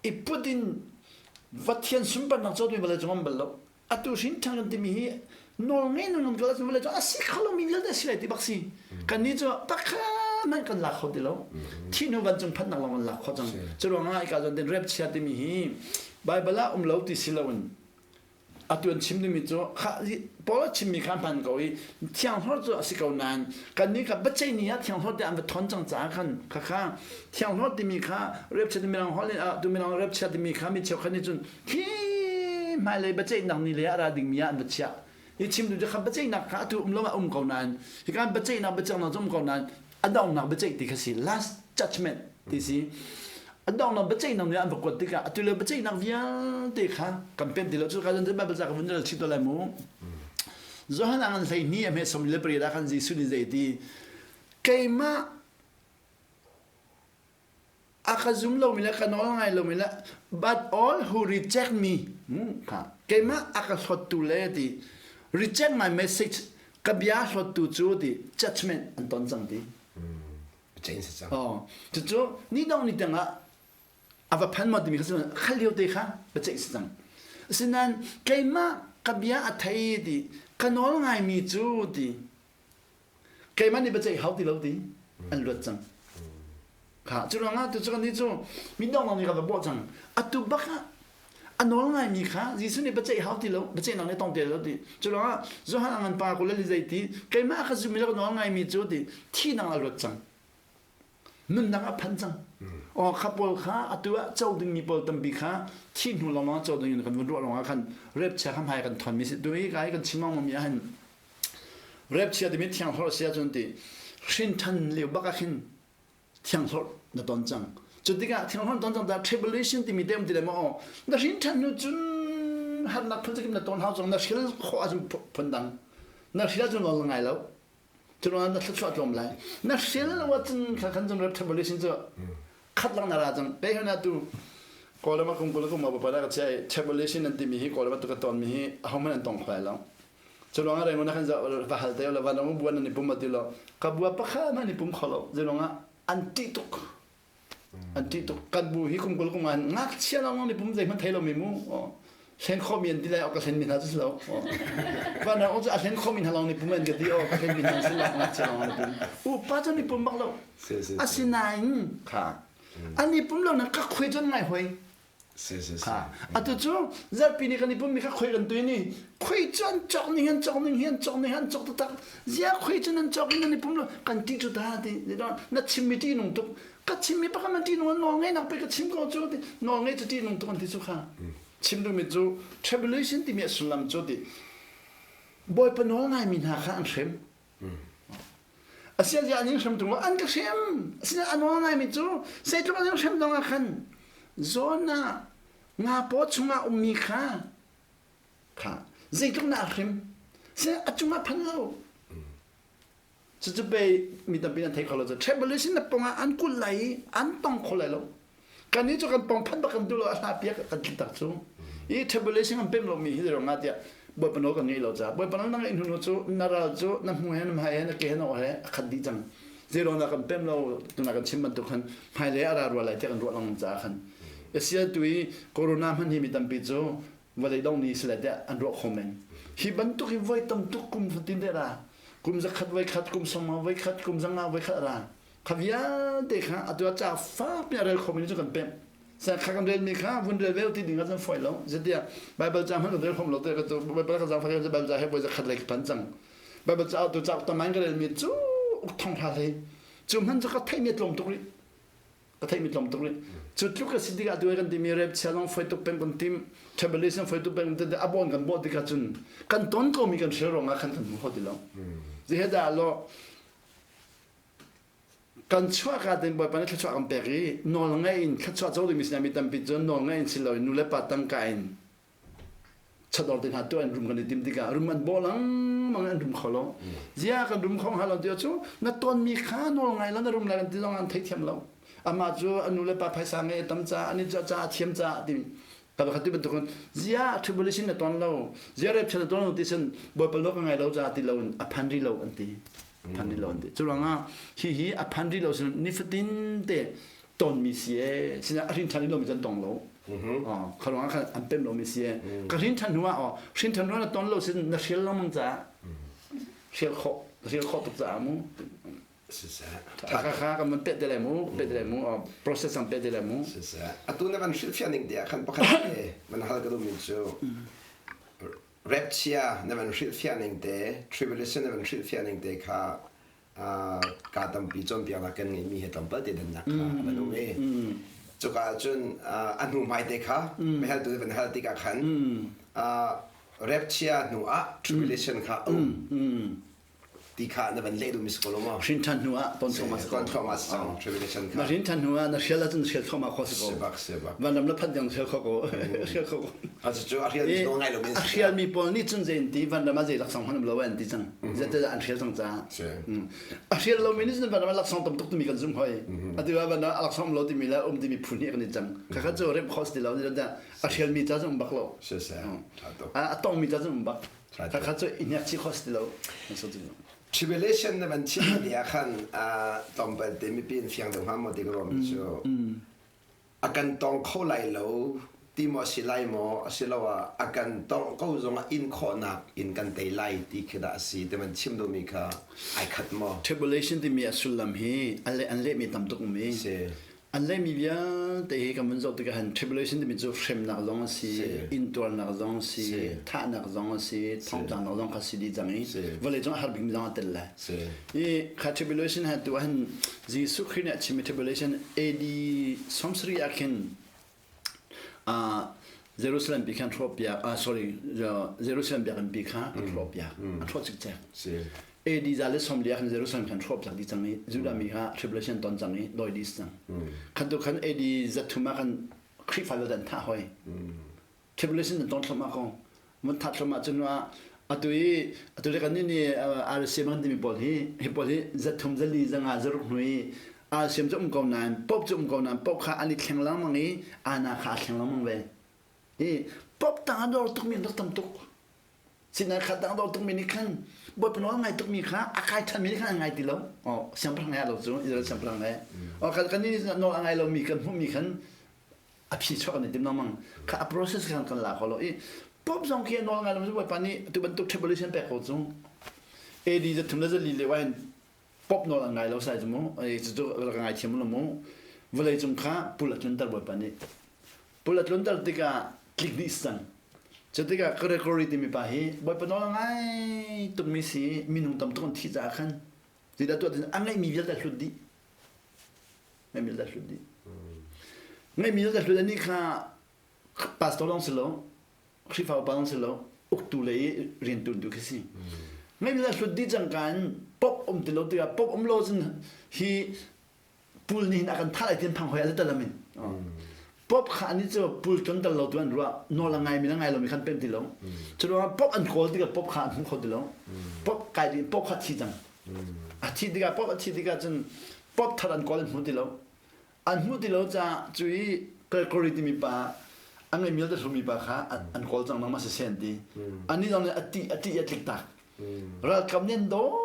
i put in Pathian sunparnak cawtu vawlei cung an bal lo. Atu hrin ṭhan kan timi hi nawl ngei nun kan kal ahcun vawlei cu a si kho lomi vialte a si lai ti bak si. Kannih cu pakhat hmanh kan lak kho ti lo. Thih hnu vancung phanhnak lawng kan lak khawh cang. Cu ruangah hika zawn tin rep chia timi hi Baibal ah um lo ti si loin atu an chim dingmi cu kha Paul a chimmi kha hman ko i thianghlor cu a si ko nain kannih kha biaceih ni ah thianghlor te an va thon cang caah khan khakha thianghlor timi kha repchia timi mirang holh in tu mirang repchia timi kha mi cheukhat nih cun khi hmailei biaceihnak ni le a ra dingmi ah an va chiah. Hi chim duh cu kha biaceihnak kha atu um lo ah um ko nain hika biaceihnak biaceihnak cu um ko nain a donghnak biaceih ti kha si last judgment ti si. A donghnak biaceihnak nih an va kuat tikah atu le biaceihnak vialte kha kan pem ti lo cu ka zan Bible ca ka vun rel chih to lai mu. Johan ang an 12 a hme 28 ah khan Jesuh nih zei ti keimah A ka zum lomi le ka nawl ngai lomi le but all who reject me kha keimah a ka hlawttu le ti reject my message ka bia hlawttu cu ti judgment an ton cang ti. Change cang. Oh, cucu ni dong ni tangah a va phan maw timi kha kha lio te kha biaceih si cang. Asinain keimah ka bia a thei ti ka nawl ngaimi cu ti keimah nih biaceih hau ti lo ti an luat cang kha cu ruangah tu cu kan nih cu midong nih ka va bawh cang atu bak ah a nawl ngaimi kha Jesuh nih biaceih hau ti lo biaceihnak nih tong te lo ti cu ruangah Johan a ngan pa ko le zei ti keimah ka zummi le ka nawl ngaimi cu ti thihnak a luat cang nunnak a phan cang aw kha pawl kha atu ah co dingmi pawl tampi kha thi hnu lawng co ding in kan vun ruah lawng ah khan rep chia kha hmai kan thon mi si tu hi kai kan chim mi ah hin Rep chia timi thianghlorh si ahcun ti hrin ṭhan lio bak ah khin thianghlorh na ton cang. Cu tikah thianghlorh ton cang ta tribulation timi te um ti le maw aw na hrin ṭhan hnu cun harnak phun zakim na ton hau cang na hril khawh ahcun phun dang na hril ahcun nawl na ngai lo cu ruangah na thluachuah tlawm lai na hril lo ahcun kha khan cun rep tribulation cu khat lang na ra cang pe hna tu Kawlram ah kum kul kum pa ka chia i tribulation an timi hi Kawlram ah tu ka ton mi hi ahohmanh an tong kho lai lo Cu ruangah Raymond ah khan va hal te lo van um buan an i pum ti lo ka bua pakhat hmanh i pum kho lo zeiruangah an ṭih tuk an ṭih tuk kan bu hi kum 20 kum an ngakchia lawng an i pum zeihmanh thei lomi mu hlen khawhmi an ti lai ka hlen mi hna cu si lo van ah cu a hlen khawhmi hna lawng ni pum an ka ti o ka hlen mi hna si lo ngakchia lawng an i pum upa cu an i pum bak lo asinain kha an i pum lo na ka khuai cun ngai hoi Atu cu zarhpi ni kan i pummi kha khoi kan tui ni khoi cu an cawk ning an cawk ning hi an cawk ning an cawk taktak zia khoi cu nan cawk in nan i pum lo kan ti cu ta ti na chimmi ti nung tuk ka chimmi pakhat man ti nung nawl ngei nak pe ka chim ko cu ti nawl ngei cu ti nung tuk an ti cu kha chim duhmi cu tribulation timi a sullam cu ti Bawipa nawl ngaimi hna kha an hrem Asiah an in hrem tung an ka hrem. Asinain a nawl ngaimi cu zeitluk an in hrem zong ah khan zawn ah nga paw chungah ummi kha kha zeitluk na hrim. Asinain a cungah phan lo. Cucu pei mi tampi nan thei kho lo cu tribulation na pongah an kulh lai i an tong kho lai lo. Kannih cu kan pong phan bak kan duh lo a hla piak kan tli tak cu. I tribulation kan pem lomi hi ruangah tiah Bawipa nawl kan ngeih lo caah Bawipa nawl na ngeih hnu cu na ral cu na hmu he na hmai he na ke he na aw he a khat dih cang. Zeiruang dah kan pem lo tuna kan chim bantuk khan hmailei a ra rua lai tiah kan ruah lengmang caah khan. Asia tu i corona hman hi mi tampi cu vawlei dong ni si lai tiah an ruah kho men. Hi bantuk hi voi tam tuk kum fatin te ra. Kum zakhat voi khat, kum sawmnga voi khat, kum zanga voi khat a ra. Kha vialte kha atu ah ca fakpi a rel khomi cu kan pemh. Sa kha kan relmi kha vun rel ve ti ding ah cun fawi lo. Zeitiah Bible ca hmanh kan rel khom lo te ka tu Bible ka zaangfak Bible ca he voi zakhat lei ka phan cang. Bible ca tu ca tamai ka relmi cu uk thong hla hlei. Cu hman cu ka theih mi tlawm tuk rih. Ka theih mi tlawm tuk rih. Cu tluk a si tikah tu kan timi rep chia zong foi tuk peng kan tim, tribulation foi tuk peng a bon kan bawh tikah cun kan ton ko mi kan hrial ruangah khan kan hmu kho ti lo. Zehe dah law kan chuahka tein Bawipa nih thluachuah kan pek i nawl ngei in thluachuah co dingmi sinah mi tampi cu nawl ngei in si loin nu le pa tangka in chador te hna tuah in rum kan i tim tikah rum an bawh lengmang an rum kho lo. Zia kan rum kho hnga lo ti cu na tonmi kha nawl ngai lo na rum lai kan ti zong an theithiam lo. Amah cu a nu le pa phaisa ngei a tam ca ani cu a ca a thiam ca ti ka khat ti bantuk zia tribulation na ton lo zia rep na ton lo ti sin Bawipa lo ka ngai lo ca ti lo in a phan ri lo an ti. Phan ri lo an ti. Cu ruangah hi hi a phan ri lo sin nifatin te tonmi si e sina a hrin ṭhan lomi can tong lo kha ruangah khan an pem lomi si e ka hrin ṭhan hnu ah aw hrin ṭhan hnu ah na ton lo sin na hrial lengmang caah hrial khawh hrial khawh tuk caah mu kha kha kan van pet te lai mu pet te lai mu process ang pet te lai mu atu na van hrilhfiah ning te ah khan pakhat te man hal ka duhmi cu rapchia na van hrilhfiah ning te tribulation na van hrilhfiah ning te kha kaa tampi cawnpiaknak kan ngeihmi he tlawmpal te dannak kha a van um i cuka ahcun a hnu hmai te kha mehaltu van hal tikah khan rapchia hnu ah tribulation kha a um ti kha na van leh duhmi si ko lo maw? Hrin ṭhan hnu ah ton thluahmah si ko. Ton thluahmah si cang tribulation kha. Na hrin ṭhan hnu ah na hrial ahcun hrial thluahmah kho si ko. Sibak sibak. Vanram na phanh tiang hrial kho ko. Hrial kho ko. Cucu a hrial mi ngai lomi a hrial mi pawl nih cun zei an ti vanram ah zei laksawng hman um lo an ti cang. Zeicahtiah an hrial cang caah. A hrial lomi nih cun vanram ah laksawng tam tuk timi kan zumh hoi. Atu ah vanram ah laksawng um lo timi le um timi phu hnih kan i cang. Khakha cu remh kho si ti lo. A hrial mi ca cu um bak lo. A tong mi ca cu um bak. Khakha cu i hnek chih kho si ti lo. Tribulation na van chim ti ah khan tlawmpal te mipi in fiang deuh hnga maw ti ka ruah mi cu a kan tong kho lai lo ti maw a si lai maw asiloah a kan tongh ko zongah in khawhnak in kan tei lai ti khi dah a si ti man chim duhmi kha ai khat maw? Tribulation timi a sullam hi an le an lehmi tam tuk um i An lehmi vialte hi kan vun zoh tikah hin tribulation timi cu hremnak zong a si, intuarnak zong a si, thahnak zong a si, thongtlaknak zong kha si dih cang i vawleicung a har bikmi zong a tel lai. I kha tribulation ha tu ahhin Jesuh Khrih nih a chimmi tribulation AD 70 ah khin Jerusalem pi khan hrawhpiak sorry Jerusalem biakinn pi kha an hrawhpiak an hrawh cikcek. AD za le 40 khan Jerusalem khan hrawhpiak dih cang i Judah mi kha tribulation ton cang i dawi dih cang. Khan tu khan AD 300 ah khan Khrihfa vialte an thah hoi. Tribulation an ton thluahmah ko. Mun thah thluahmah cun atu i atu le kan nih RCM kan timi pawl hi hi pawl hi 300 400 500 zaruk hnu i RCM cu um ko nain Pope cu um ko nain Pope kha an i thleng lengmang i ana kha a thleng lengmang ve. I Pope tang a dor tukmi an rak tam tuk. Sinain kha dang dor tukmi nih khan Bawipa nawl ngai tukmi kha a kai ṭhanmi nih khan an ngai ti lo. Oh, siangpahrang ngai lo cu Israel siangpahrang ngai. Oh, kan kan nih nawl a ngai lomi kan hmuhmi khan a phi chuak an i tim lengmang. Kha a process khan kan la kho lo i Pope zong khi a nawl ngai lo Bawipa nih tu bantuk tribulation pek ko cu. AD 304 le wain Pope nawl an ngai lo sai cu mu. Cucu rak ngai thiam lo mu. Vawlei cung kha pul a tlunter Bawipa nih. Pul a tlunter tikah tlik dih si cang. Cu tikah Gregory timi pa hi Bawipa nawl a ngai tukmi si minung tam tuk an thih caah khan zeidah tuah tin a ngeihmi vialte a hlut dih. Ngeihmi vialte a hlut dih. Ngeihmi vialte a hlut anih kha pastor lawng si lo, Khrihfa upa lawng si lo, uktu lei i riantuantu khi si. Ngeihmi vialte a hlut dih cangka in pop um ti lo tikah pop um lo cun hi pul nih hin a kan thah lai ti an phang hoi a talam in pop kha ani cu pul tlon tal lo tu an ruah nawl a ngai mi le ngai lomi khan pem ti lo cu ruangah pop an kawl tikah pop kha an hmu kho ti lo pop kai ding pop kha thi cang a thi tikah pop a thi tikah cun pop thar an kawl an hmu ti lo an hmu ti lo caah cu i Gregory timi pa a ngei mi le mi pa kha an kawl cang nangmah si sen ti ani zong nih a ti a ti a tlik tak Ralkap nih an dawi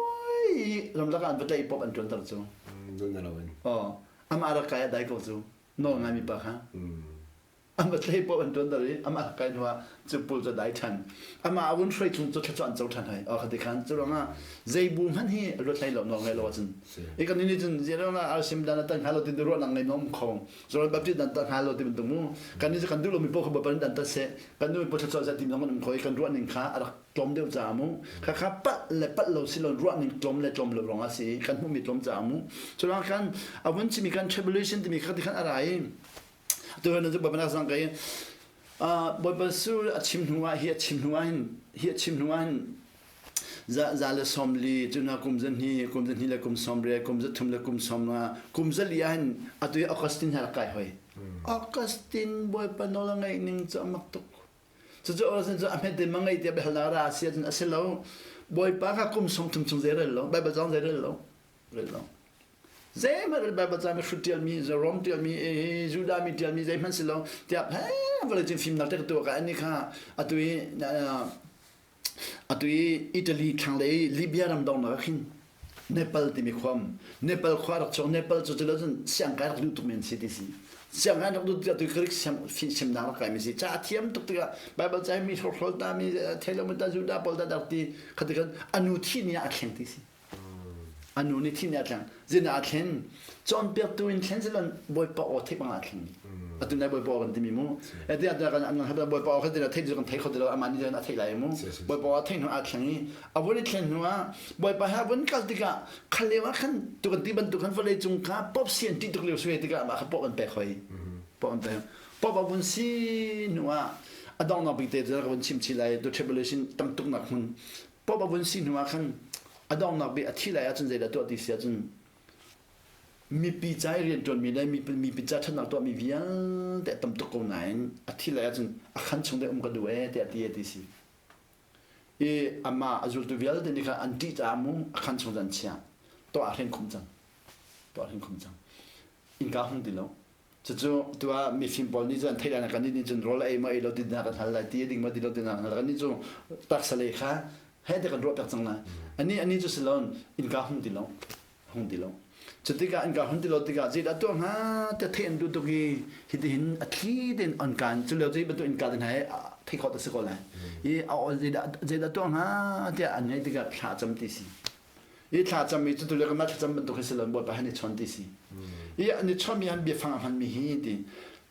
i ramlak ah an va tlaih i pop an ṭuanter cu. Dun na lo in. Aw, amah rak kai a dai ko cu. Nawl ngaimi pa kha. An va tlei poh an tuan dar i amah kai hnu ah cu pul cu dai ṭhan. Amah a vun hruai chung cu thluachuah an co ṭhan hai. Oh khati khan cu ruangah zei bu hmanh hi luat hlei lo nawl ngei lo ahcun. I kan nih cun ziarang ah RCM dan a tan hnga lo ti ruahnak ngei nom kho. Zoran Baptist dan tan hnga lo ti bantuk mu. Kan nih cu kan duh lomi paoh kha Bawipa nih dan tat seh. Kan duhmi paoh thluachuah seh ti zong kan um kho i kan ruah ning kha a rak tlawm deuh caah mu. Khakha palh le palh lo si lo ruah ning tlawm le tlawm lo ruangah si kan hmuhmi tlawm caah mu. Cu ruangah khan a vun chimi kan tribulation timi kha ti khan a ra i Tuhan cu Bawipa sang kai Bawipa su a chim hnu ah hi a chim hnu ah hin hi a chim hnu ah hin za za le som li cuna kum zan hi kum zan hi le kum som re kum za thum le kum som nga kum za li ah hin atu i Augustine ha kai hoi Augustine Bawipa nawl a ngeih ning cu a mak tuk cucu Augustine cu a hmet te ma ngei tiah biahalnak ra si ahcun a si lo Bawipa kha kum som thum chung zei rel lo Bible zong zei rel lo rel lo Zeihmanh Baibal ca mi hrut ṭialmi, Rom ṭialmi, Judah mi ṭialmi zeihmanh si lo. Tiah vawlei cung fimnak te ka tuah ka ani kha atu i atu i Italy thlanglei Libya ram dongnak ah khin Nepal timi khuam Nepal khua rak chuak Nepal cu cu cun siangkai rak duh tuk men si ti si siangkai rak duh tuk atu Greek simnak rak kai mi si ca thiam tuk tikah Bible ca mi hrokhrol ta mi thelo ta Judah pawl ta dak ti khati khan anu thi ni ah a thleng ti si A nu nih thih nih a tleng. Zeidah a thlen? Cawnpiaktu in thlen silon Bawipa aw theih bang ah a thleng. Atu nai Bawipa aw kan timi mu. Ati atu kan an kan Bawipa aw kha ti theih cu kan thei kho ti lo amah nih a theih lai mu. Bawipa aw theih hnu ah thleng i a vun i thlen hnu ah Bawipa he a vun kal tikah khal lio ah khan tu kan ti bantuk khan vawlei cung kha pop si an ti tuk lio sui tikah amah kha pop an pek hoi. Pop an pek. Pop a vun si hnu ah a donghnak bik te cu ka vun chim chih lai the tribulation tam tuk nak hmun Pope a vun si hnu ah khan a donghnak bik a thih lai ahcun zeidah tuah ti si ahcun mipi ca i rianṭuanmi le mipi ca ṭhatnak tuahmi vialte a tam tuk ko nain a thih lai ahcun a khan chung te um ka duh ee tiah a ti ti si. I amah a zultu vialte nih khan an ṭih caah mu a khan chung an chiah. Tuah a hren khum cang. Tuah a hren khum cang. Innka hung ti lo. Cucu tu ah mifim pawl nih cun an theih lai kan nih cun rawl ei maw ei lo ti hna kan hal lai ti a ding maw ti lo ti hna kan hal kan nih cu taksa lei kha he te kan ruah piak cang lai ani ani cu silon innka hung ti lo hung ti lo cutikah innka hung ti lo tikah zeidah tuah hnga te theih an duh tuk i hitihin a thli tein on kan cu lio cu bantuk innka te hna he thei khawh ta si ko lai i a zeidah zeidah tuah hnga tiah an ngaih tikah thla cam ti si I thlacam i cu tu le kan thlacam bantuk hi si lo Bawipa han i chawn ti si. I an i chawnmi han biafang a hmanmi hi ti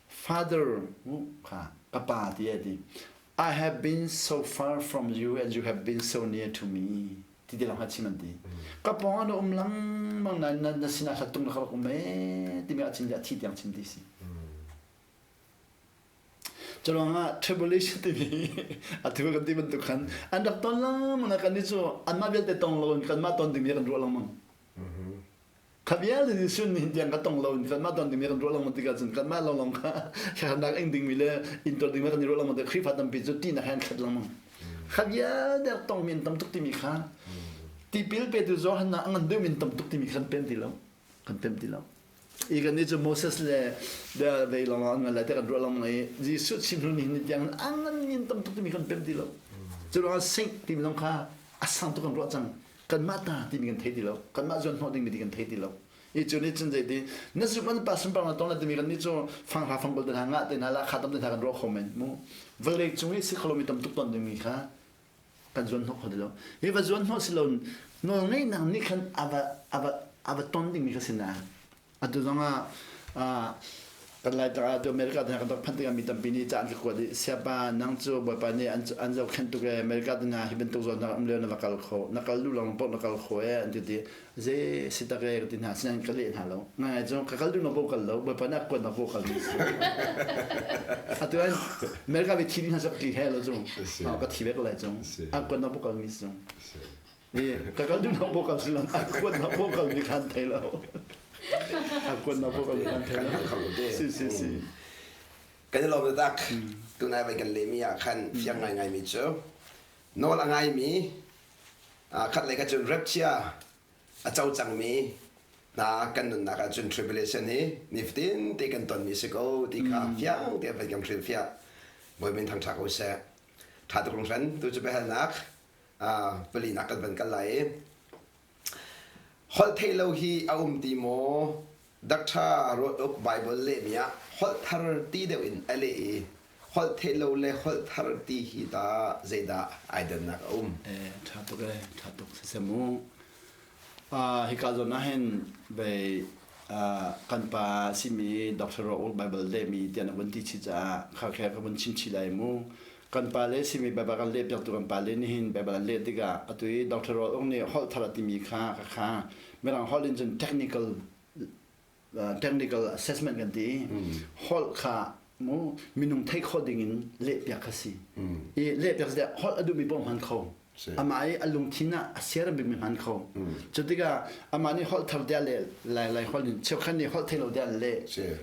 Father kha ka pa ti a ti I have been so far from you and you have been so near to me ti ti lang ha chim an ti. Ka pawng ah na um lengmang na na sinah hlat tung na ka rak um ee timi a chim a thi tiang chim ti si. Curuangah tribulation timi atu kan ti bantuk khan an rak ton lengmang ah kannih cu anmah vialte tong loin kanmah ton dingmi kan ruah lengmang. Kha vialte Jesuh nih tiang ka tong loin kanmah ton dingmi kan ruah lengmang tikah cun kanmah lawnglawng kha harnak ing dingmi le intuar dingmi kan i ruah lengmang tikah Khrihfa tampi cu ṭihnak he an khat lengmang. Kha vialte rak tongmi an tam tuk timi kha tipil petu Johan a ngan deuhmi an tam tuk timi kha kan pem ti lo. Kan pem ti lo. I kan nih cu Moses le vei lawng an ngan lai te kan ruah lawng i Jesuh chim hnu ni tiang an ngan min tam tuk timi kan pem ti lo. Cu ruangah sink timi zong kha a sang tuk kan ruah cang. Kanmah ta timi kan thei ti lo. Kanmah zuan hnawh dingmi ti kan thei ti lo. I cu nih cun zeiti na zumh an pa sunpar na tong la timi kan nih cu fanghra fangbol te hna ngah te hna la kha tam te hna kan ruah kho men mu. Vawlei cung i si kholomi tam tuk ton dingmi kha kan zuan hnawh kho ti lo. Hi va zuan hnawh si lo nawlngeihnak nih khan a va a va a va ton dingmi kha si na. Atu zong ah kan lai ah tu America te kan rak phanh tikah mi tampi nih ca an ka kuat i siapa nang cu Bawipa nih an an zohkhenh tuk ee America te hna hi bantuk zawn um lio na va kal kho na kal duh lawng paoh na kal kho ee an ti ti Zei si tak e ka ti hna sinain ka leh hna lo. Ngai cu ka kal duh na ko kal lo Bawipa nih a kuat na ko kal mi si. Atu an America vi thi ding hna cu ka tli he lo cu. Ka thi bek lai cu. A kuat na ko kal mi si. Ka kal duh na ko kal si lo. A kuat na ko kal mi khan thei lo. A kuat na ko kal mi khan thei lo. Si si si. Kan i lawm tak. Tunai vai kan lehmi ah khan fiang ngaingai mi cu nawl a ngaimi khat lei ka cun rapchia a co cangmi hna kan nunnak ahcun tribulation hi nifatin te kan tonmi si ko ti kha fiang te van kan hrilhfiah Bawi min thangṭha ko seh ṭha tuk hringhran tu cu biahalnak palinak kan van kal lai i holh theih lo hi a um ti maw? Doctor Ruat Uk Bible lehmi ah holh thar ti deuh in a leh i holh theih lo le holh thar ti hi ta zeidah ai dannak a um? Ṭha tuk ee, ṭha tuk siseh mu. Hika zawn ah hin vei kan pa simi Doctor Ruat Uk Bible lehmi tiah na vun ti chih caah kha khe ka vun chim chih lai mu. Kan pa le simi Bible kan leh piaktu kan pa le nih hin Bible an leh tikah atu i Doctor Ruat Uk nih holh thar a timi kha ka kha Mirang holh in cun technical technical assessment kan ti holh kha mu minung theih khawh ding in lehpiak kha si i lehpiak si holh a duhmi paoh hman kho amah i a lungthin ah a siar bikmi hman kho cu tikah amah nih holh thar tiah le lai lai holh in cheukhat nih holh thei lo tiah an leh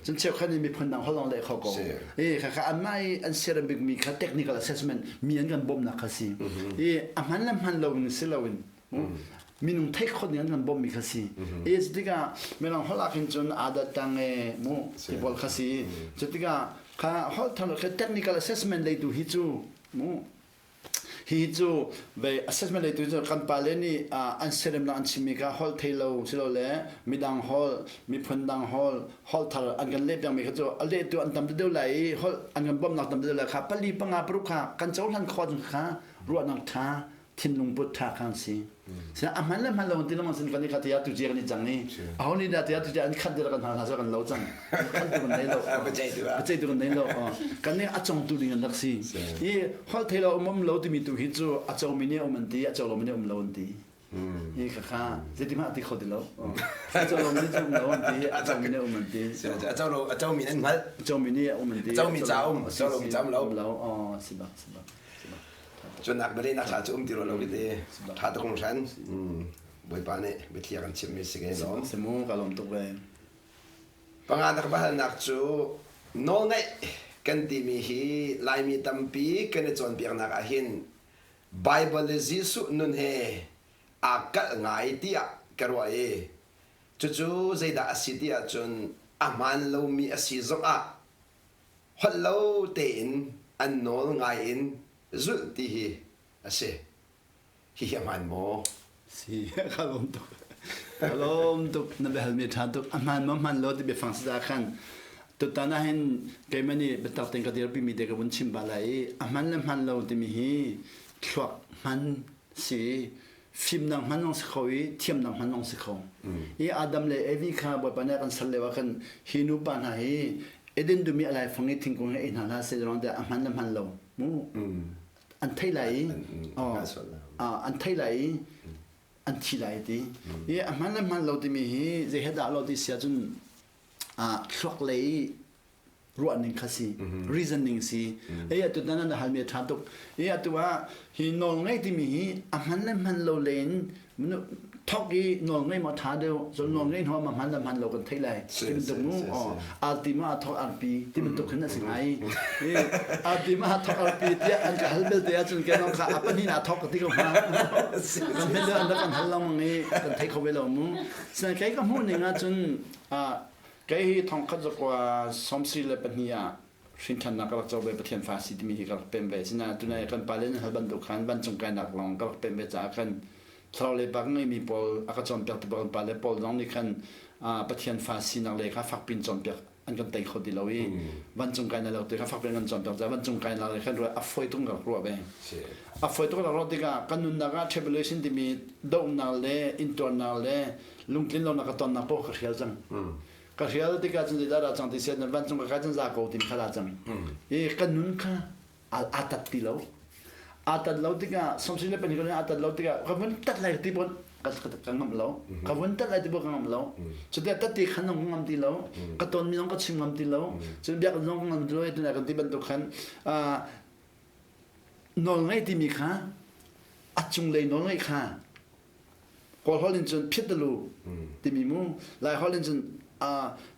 cun cheukhat nih miphun dang holh lawng leh kho ko i kha kha amah i an siar bikmi kha technical assessment mi an kan bawmhnak kha si i a hman le hman lo in si loin minung theih khawh ning an kan bawmhmi kha si e tikah mirang holh ah khin cun adat tang e mu ti pawl kha si cu tikah kha holh thar kha technical assessment lei tu hi cu mu hi cu ve assessment lei tu cu kan pale nih an siaremnak an chimmi kha holh thei lo silole midang holh miphun dang holh holh thar an kan leh piakmi kha cu a lehtu an tam deuh lai i holh an kan bawmhnak tam deuh lai kha pali panga paruk kha kan cohlan khawh kha ruahnak ṭha thinlung put ṭha khan si. Sina a hman le hman lo ti lengmang sin kan i khat ya tu cia kan i cang i aho nih dah tiah tu cia an khat dira kan hal hna so kan lo cang khat tu kan nei lo pacei tu kan nei lo kan nih a cong tu ding an rak si i holh thei lo um lo timi tu hi cu a co mi nih um an ti a co lo mi nih um lo an ti hi kha kha zeiti hmah ti kho ti lo a co lo mi nih um lo an ti a co mi nih um an ti a co lo a co mi an hngalh a co mi nih um an ti a co mi ca um a co lo mi ca um lo lo si bak si bak Cunak bialehnak hla cu um ti rua lo te ṭha tuk hringhran. Bawipa nih biathli a kan chimhmi si ke lawm. Simu ka lawm tuk ve. Panganak biahalnak cu nawlngaih kan timi hi Laimi tampi kan i cawnpiaknak ahhin Bible le Jesuh nun he aa kalh ngai tiah ka ruah i cucu zeidah a si ti ahcun a hmaan lomi a si zongah holh lo tein an nawl ngai in zulh ti hi a si. Hihi a hmaan maw? Si, ka lawm tuk. Ka lawm tuk. Na biahalmi ṭha tuk. A hmaan maw hmaan lo ti biafang si khan tutan ah hin keimah nih biatak tein ka dirpimi te ka vun chim ba lai i a hman le hman lo timi hi thluak hman si fimnak hman zong si kho i thiamnak hman zong si kho. I Adam le Evi kha Bawipa nih a kan sal lio ah khan hi nupa hna hi Eden dum i a laifang i thingkung he ei hna hlah seh ruang tiah a hman le hman lo mu an thei lai i an thei lai i an thi lai ti i a hman le hman lo timi hi zei he dah lo ti sia cun thluak lei ruahning kha si reasoning si ei atu nan na halmi a ṭha tuk i atu ah hi nawl ngei timi hi a hman le hman lo len thok i nawl ngei maw ṭha deuh cun nawl ngei hnu ma hman le hman lo kan theih lai ti bantuk mu arti ma thok arpi ti bantuk khin a si ngai i arti ma thok arpi tiah an ka hal belte ahcun ke nong kha a pahnih na thok ka ti ko hnga kan hmel an rak kan hal lengmang i kan thei kho ve lo mu sinan kei ka hmuh ning ahcun Kei hi thongkhat zakua 74 ah hrinthannak ka rak co ve Pathian fa si timi hi ka rak pem ve. Sinain tunai kan pale nan hal bantuk khan vancung kainak lawng ka rak pem ve caah khan thlarau lei bak ngeimi pawl a ka cawnpiak tu kan pale pawl zong nih khan Pathian fa sinak lei kha fakpin cawnpiak an kan tei kho ti lo i vancung kainak lo te kha fakpin kan cawnpiak caah vancung kainak lei khan ruah a fawi tuk ka rak ruah ve. A fawi tuk rak ruah tikah kan nunnak ah tribulation timi dohnak le intuarnak le lungtlin lonak ka tonnak paoh ka hrial cang. Ka hrial tikah cun zeidah dah cang ti sian vancung ka kai cun za ko tim kha dah cang. I ka nun kha aa tat ti lo. Aa tat lo tikah somsi le pahnih aa tat lo tikah ka vun tat lai ti pon ka ka ngamh lo. Ka vun tat lai ti pon ka ngamh lo. Cuti tat ti khan ka ngam ti lo. Ka ton mi zong ka chim ngam ti lo. Cun biak zong ka ngam ti lo. Tunai kan ti bantuk khan nawl ngei timi kha a cunglei nawl ngei kha Kawl holh in cun phittalu timi mu Lai holh in cun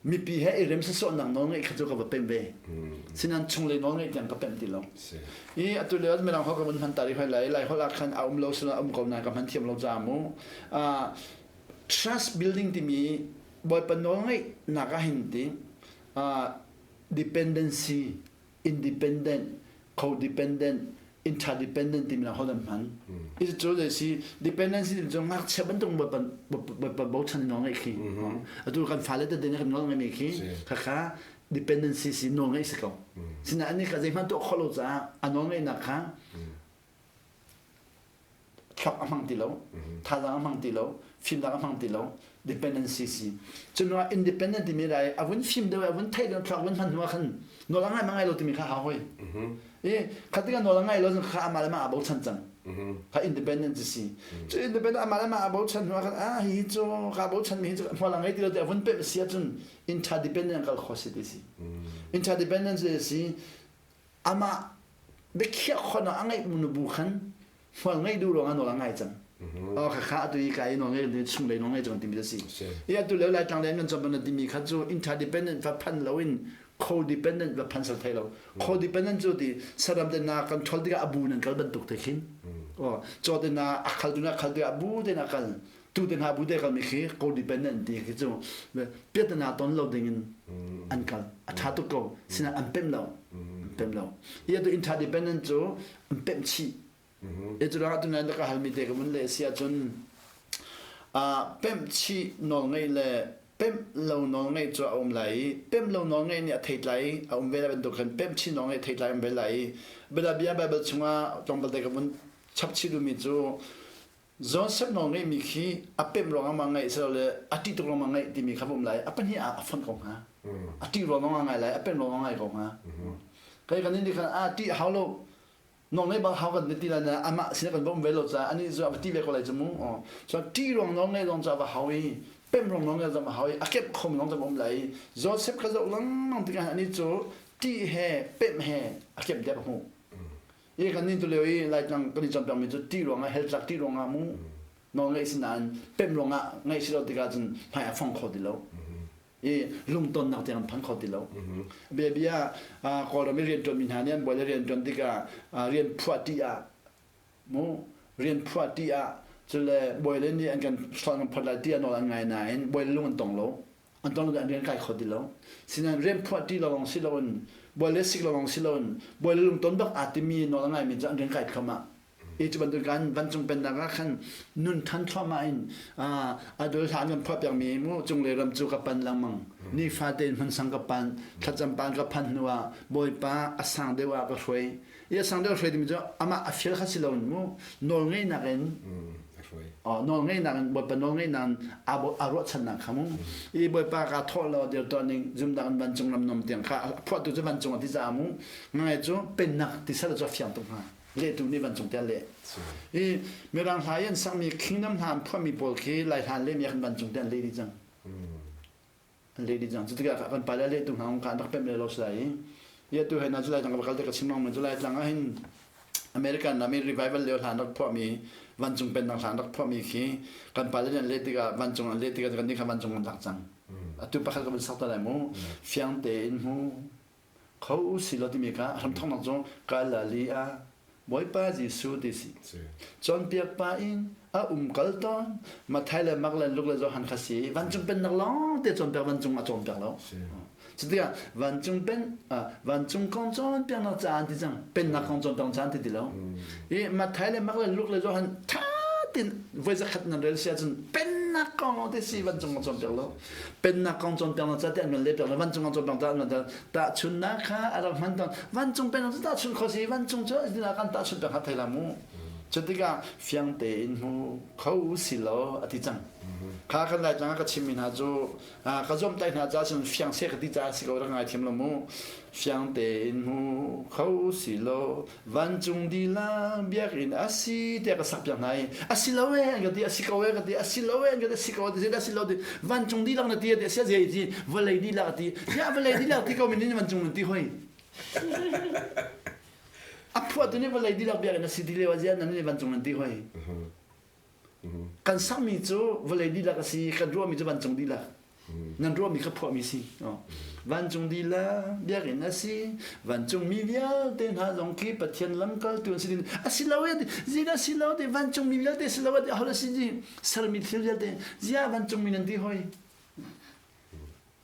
mipi he i rem sawsawhnak nawl ngeih kha cu ka va pem ve. Sinan chunglei nawl ngeih tiang ka pem ti lo. I atu lio mirang holh ka vun hman ta rih hoi lai Lai holh ah khan a um lo sila um ko nain ka hman thiam lo caah mu. Trust building timi Bawipa nawl ngeih nak ah hin ti dependency, independent, codependent. Interdependent timi lang holh an hman. I cu le si dependency timi cu ngakchia bantuk bawipa bochan in nawl ngeih khi. Atu kan fale tete nih kan nawl ngeihmi khi khakha dependency si nawl ngeih si ko. Sinain anih kha zeihmanh tuah khawh lo caah a nawl ngeihnak kha thluak a hmang ti lo, thazaang a hmang ti lo, fimnak a hmang ti lo, dependency si. Cu hnu ah independent timi lai a vun fim deuh a vun theih deuh thluak vun hman hnu ah khan nawl a ngai ma ngai lo timi kha hau hoi. I khatika nawl a ngai lo kha amah le mah a bochan cang. Kha independent si. Cu independent amah le mah a bochan hnu ah khan ah hi cu ka bochan mi hi cu hmual a ngei ti lo ti a vun pemh si ahcun interdependent kal kho si ti si. Interdependent si amah biakhiah khawhnak a ngeih nu bu khan hmual ngeih duh ruangah nawl a ngai cang. Oh khakha atu i ka i nawl ngei chung lei nawl ngei cang timi a si. I atu leo Laitlang lei kan chom timi kha cu interdependent va phan loin codependent va phan sal thai lo. Codependent cu ti saram te na kan thol tikah abu nan kal bantuk te khin. Oh chaw te na a khal tu na khal tikah abu te na kal. Tu te hna bu te kal mi khi codependent ti khi cu piatana ton lo ding in an kal. A tha tuk ko. Sina an pem lo. An pem lo. I atu interdependent cu an pemh chih. I cu ruangah tunan ka halmi te ka vun leh si ahcun pemh chih nawl ngeih le pemh lo nawl ngeih cu a um lai i pemh lo nawl ngeih nih a theitlai a um ve lai bantuk khan pemh chih nawl ngeih theitlai a um ve lai i bianabia Baibal chungah tlawmpal te ka vun chap chih duhmi cu Joseph nawl ngeihmi khi a pemh ruangah ma ngeih silole a ṭih tuk ruangah ma ngeih timi kha va um lai a pahnih ah a fonh ko hnga a ṭih ruang zong ah ngai lai a pemh ruang ah ngai ko hnga kai kan nih khan a ṭih hau lo nawl ngeih bak hau kan ti lai na amah sin kan va um ve lo caah anih cu a va ti ve ko lai cu mu so ṭih ruang nawl ngeih zong cu a va hau i pemh ruang nawl ngeih zong a hau i a kemh khom zong cu a um lai i Joseph kha zoh lengmang tikah anih cu ṭih he pemh he a kemh tiah ka hmuh I kan nin tu lio i Laitlang kan i cawnpiakmi cu ṭih ruangah hell tlak ṭih ruangah mu nawl ngeih si nain pemh ruangah ngeih si lo tikah cun hmai a fong kho ti lo. I lungtonnak tiang an phan kho ti lo. Biabia Kawlram i rianṭuanmi hna nih an bawi le rianṭuan tikah rian phuah ṭih ah mu rian phuah ṭih ah cule bawi le nih an kan hrawn kan phawt lai ti ah nawl an ngai nain bawi le lung an tong lo. An tong lo an rian kai kho ti lo. Sinain rian phuah ti lawng si loin bawi le sik lawng si loin bawi le lungton bak aa timi nawl a ngaimi cu an rian kai thluahmah. I cu bantuk kan vancung pennak ah khan nun than thluahmah in a dul hla an kan phuah piakmi mu cunglei ram cu ka pan lengmang. Nifa tein hmunsang ka pan, thlacam pan ka phan hnu ah Bawipa a sang deuh ah ka hruai. I a sang deuh hruai timi cu amah a fial kha si loin mu nawl ngeihnak in nawl ngeihnak in Bawipa nawl ngeihnak in aa ruahchannak kha mu i Bawipa kaa thawh law dir tuah ning zumnak in vancung ram nom tiang kha a phuahtu cu vancung a ti caah mu ngai cu pennak ti sal cu a fiang tuk hnga lehtu nih vancung tiah leh i mirang hla i an sakmi kingdom hla an phuahmi pawl khi lai hla an lehmi ah khan vancung tiah an leh dih cang an leh dih cang cu tikah kan pale lehtu hna kha an rak pemh le lo si lai i i atu he na cu lai tlang ka kal te ka chim lengmang cu lai tlang ah hin American ram i revival lio hlan rak phuahmi vancung pennak hlan rak phuahmi khi kan pale nih an leh tikah vancung an leh tikah kan nih kha vancung kan lak cang atu pakhat ka van sak ta lai mu fiang tein mu kho si lo timi kha hramthawknak cu Galilee ah Bawipa Jesuh ti si. Cawnpiak pa in a um kal tawn. Matthai le Mark le Luke le Johan kha si. Vancung pennak lawng te cawnpiak vancung a cawnpiak lo. Cutikah vancung pen vancung kong cawnpiaknak caan ti cang pennak kong cawnpiak caan ti ti lo. I Matthai le Mark le Luke le Johan tha tin voi zakhat nan rel si ahcun pennak kong lawng te si vancung kong cawnpiak lo. Pennak kong cawnpiak ca tiah an kan lehpiak lo vancung kong cawnpiak ca an kan tahchunnak kha a rak hman tawn vancung pennak cu tahchun kho si vancung cu dina kan tahchun piak kha thei la mu cu tikah fiang tein hmu kho si law a ti cang kha kan lai tlang ka chimmi hna cu ka zuamtaih hna caah cun fiang seh ka ti caah si ko rak ngai thiam lo mu fiang tein hmu kho si law vancung dilang biakinn a si tiah ka sak piak hna i a si lo e an ka ti a si ko e ka ti a si lo e an ka ti a si ko ti a si lo ti vancung dilang na ti a ti a si a ti vawlei dilang a ti ya vawlei dilang ti ko min in vancung nan ti hoi a phuah tu nih vawlei dilang biakinn a si ti lio a zia nan nih vancung nan ti hoi Kan sakmi cu vawlei dihlak a si, kan ruahmi cu vancung dihlak. Nan ruahmi kha phuahmi si. Vancung dihlak biakinn a si, vancung mi vialte hna zong khi Pathian lamkaltu an si din. A si lo e, zin a si lo ti vancung mi vialte si lo ti aho si ji sermi thil vialte zia vancung mi nan ti hoi.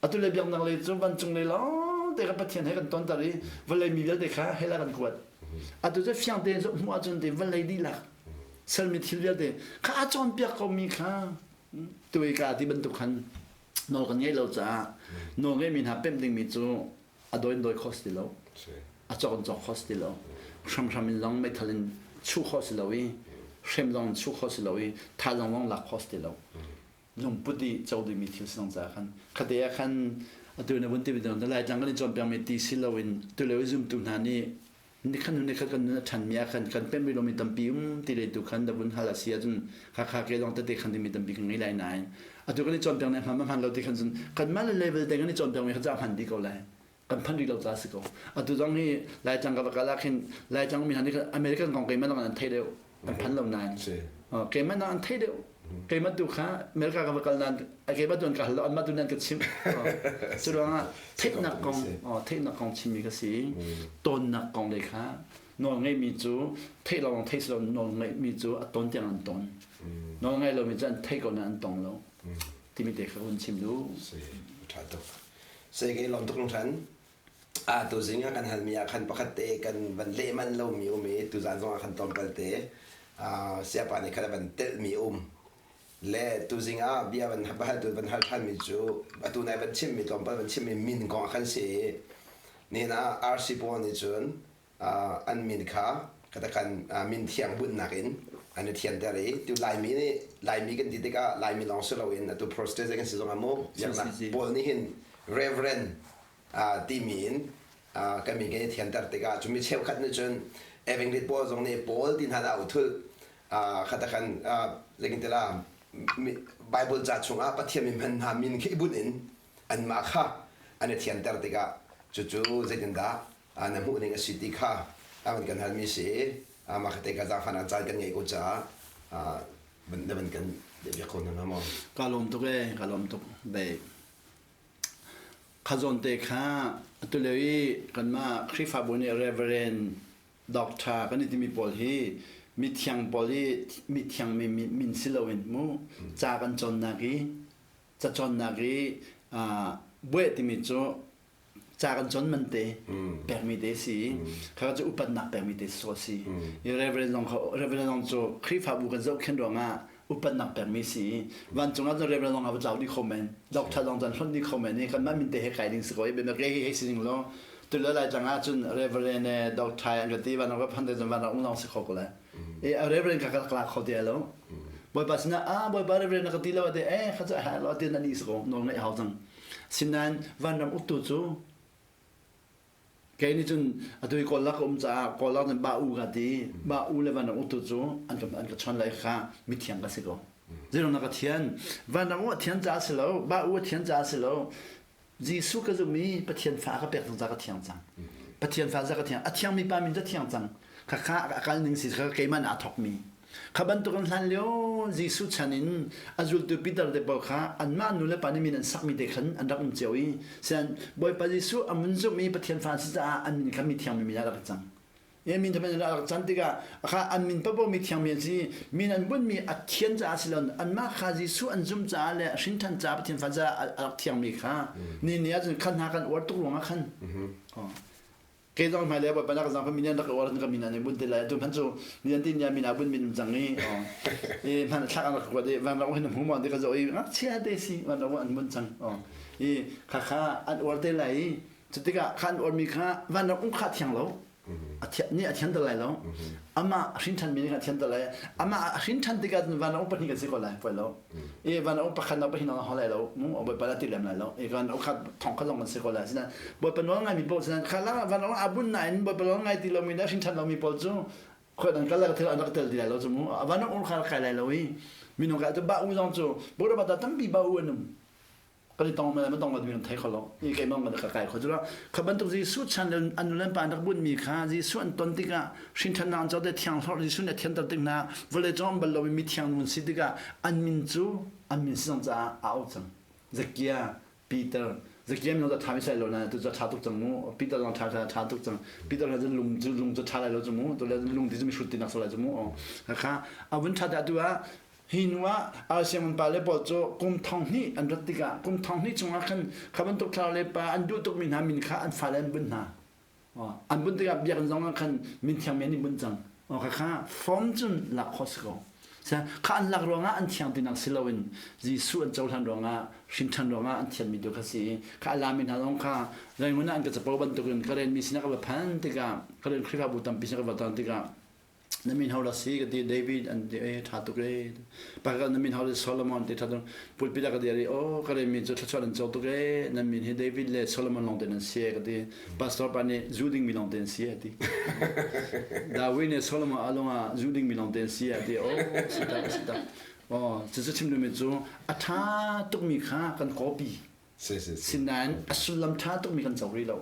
Atu le biaknak lei cu vancung lei lawng te kha Pathian he kan tonter i vawlei mi vialte kha hell ah kan kuat. Atu cu fiang tein zoh hmuh ahcun ti vawlei dihlak sermi thil vialte kha a cawnpiak komi kha tuai ka ti bantuk khan nawl kan ngeih lo caah nawl ngeimi hna pemh dingmi cu a dawi in dawi kho si ti lo. A cawk in cawk kho si ti lo. Hramhram in zong meithal in chuh khawh si lo i hrem zong in chuh khawh si lo i tha zong zong lak khawh si ti lo. Lungput i co dingmi thil si zong caah khan khate ah khan atu na vun ti mi Laitlang kan i cawnpiakmi ti si loin tulio i zumtu hna nih nikhat hnu nikhat kan nun a ṭhanmi ah khan kan pemh rih lomi tampi um ti le tu khan na vun hal a si ahcun khakha ke zong tete khan dingmi tampi kan ngei lai nain atu kan i cawnpiak nih hman hman lo ti khan cun kanmah le level te kan i cawnpiakmi kha cu a hman dih ko lai. Kan phan rih lo ca si ko. Atu zong hi Laitlang ka va kal ah khin Laitlang mi hna nih American kong keimah lang an thei deuh. An phan lo nain. Keimah nang an thei deuh. Keimah tu kha America ka va kal nain keimah tu an ka hal lo anmah tu nan ka chimh. Cu ruangah theihnak kong theihnak kong chimmi ka si. Tawnnak kong le kha nawl ngeimi cu theih lo theih si lo nawl ngeimi cu a ton tiang an ton. Nawl ngei lomi cu an thei ko nain an tong lo. Timi te kha hun chim duh. Si, ṭha tuk. Sei ka i lawm tuk hringhran. Ah tuzing ah kan halmi ah khan pakhat te kan van leh manh lomi um i tuzaan zong ah khan tlawmpal te siapa nih khan a van telhmi um. Le tuzing ah bia van hal tu van hal ṭhanmi cu atu nai van chimmi tlawmpal van chimmi min kong ah khan si i nihin ah RC pawl nih cun an min kha katakan min thiang bunhnak in an i thianter i tu Laimi nih Laimi kan ti tikah Laimi lawng si loin atu Protestant kan si zong ah mu biaknak pawl nih hin Reverend timi in kan min kan i thianter tikah cu mi cheukhat nih cun Evangelist pawl zong nih Paul ti hna dah uthul khatakan zeitin Bible ca chungah Pathian min hman hna min khi i bunh in anmah kha an i thianter tikah cucu zeitindah na hmuh ning a si ti kha a van kan halmi si i mah te ka zaangfahnak caan kan ngeih ko caah na van kan biak ko hna maw? Ka lawm tuk ee, ka lawm tuk. Bei. Kha zawn te kha atu lio i kanmah Khrihfabu nih Reverend Doctor kan i timi pawl hi mithiang pawl i mithiang mi min si loin mu ca kan cawnnak i cacawnnak i buai timi cu ca kan cawn man te pekmi te si kha cu upatnak pekmi te so si i reverend zong kha reverend zong cu Khrihfabu kan zohkhenh ruangah upatnak pekmi si vancung ah cun reverend zong a va tlau dih kho men doctor zong cun hlonh dih kho men i kanmah min te he kai ding si ko i bianak he hei si ning law tulo lai tlang ah cun reverend e doctor an ka ti van ka phan te cun van um long si kho ko lai e reverend ka ka kho te lo bawipa sinah ah bawipa reverend na ka ti lo ate eh kha cu ha lo te na ni si ko nawl ngaih hau cang Sinain vanram uktu cu kei nih cun atu i Kawl lak ka um caah Kawl lak ba u ka ti. Ba u le vanram uktu cu an ka an ka chon lai kha mithiang ka si ko. Zeiruang dah ka thian? Vanram u a thian caah si lo, ba u a thian caah si lo. Jesuh ka zum i Pathian fa ka pek cang caah ka thiang cang. Pathian fa ca ka thiang. A thiangmi pa min ca thiang cang. Khakha a kal ning si kha keimah nih aa thawkmi. Kha bantukin hlan lio Jesuh chan in a zultu Peter te pawl kha anmah nu le pa nih min an sakmi te khan an rak um cio i sian Bawipa Jesuh a mun zumh i Pathian fa an si caah an min kha mi thiangmi min ah rak cang. E min thamen rak can tikah kha an min papo mi thiangmi an si min an bunmi a thian caah si lo anmah kha Jesuh an zumh caah le hrinṭhan caah Pathian fa caah a rak thiangmi kha ni ni ahcun khan hna kan uar tuk ruangah khan Kei zong hmailei Bawipa nak zang min rak uar ka min an i bunh te lai tu hman cu ni an ti nia min a bunh min cang i i hman thlak an rak kuat i van rak hin hmu mo ti ka zo i ngakchia te si van rak an bunh cang i kha kha an uar te lai i cu tikah kha an uar mi kha van rak um kha thiang lo ni a thian te lai lo amah hrin ṭhan mi nih a thian te lai amah a hrin ṭhan tikah cun van rak um pahnih kan si ko lai poi lo i van um pakhat nak pahnih nak lai lo mu bawipa la ti lem lai lo i van ukhat thong kha zong kan si ko lai sinan bawipa nawl ngai mi pawl sinan kha la van um abun na in bawipa nawl ngai ti lo mi le hrin than lo mi pawl cu khoi dang kal la thil an rak tel ti lai lo cu mu van um kha kai lai lo i minung ka cu ba u zong cu bora ba ta tampi ba u anum kan i tong ma tong ma mi thei kho lo i keimah ma ka kai kho cu kha bantuk Jesuh chan le an nu le pa an rak bunmi kha Jesuh an ton tikah hrinṭhannak an co te thiang hlorh Jesuh nih a thianter tik hna vawlei cung an bal lomi mi thiang nun si tikah an min cu an min si cang caah a auh cang Zakia Peter Zakia min cu ṭha mi sai lo na tu cu ṭha tuk cang mu Peter zong ṭha ṭha ṭha tuk cang Peter cu lung cu lung cu ṭha lai lo cu mu tu le lung ti cu mi hrut ti nak so lai cu mu kha a vun ṭha dah tu ah Hi hnu ah Arsianginn pale pawl cu kum 2000 an rat tikah kum 2000 chungah khan kha bantuk thlarau le pa an duh tukmi hna min kha an fale an bunh hna. An bunh tikah biakinn zong ah khan min thiang men in bunh cang. Kha form cun lak khawh si ko. Kha an lak ruangah an thiang tinak si loin Jesuh an cohlan ruangah hrinṭhan ruangah an thianmi tu kha si. Kha a lami hna zong kha Rangoon ah an ka capo bantukin ka rianmi sinah ka va phan tikah ka rian Khrihfabu tampi sinah ka va ton tikah na min ho la si ka ti David an ti e tha tuk e pakhat na min ho le Solomon ti tha tuk pulpit ah ka dir i oh ka mi cu thluachuah an co tuk e nan min hi David le Solomon lawng te nan si e ka ti pastor pa nih zu ding mi lawng te an si e ti David le Solomon along ah zu ding mi lawng te an si e ti oh si tak si tak oh cucu chim duhmi cu a tha tuk mi kha kan copy Sinain a sullam ṭha tukmi kan co rih lo.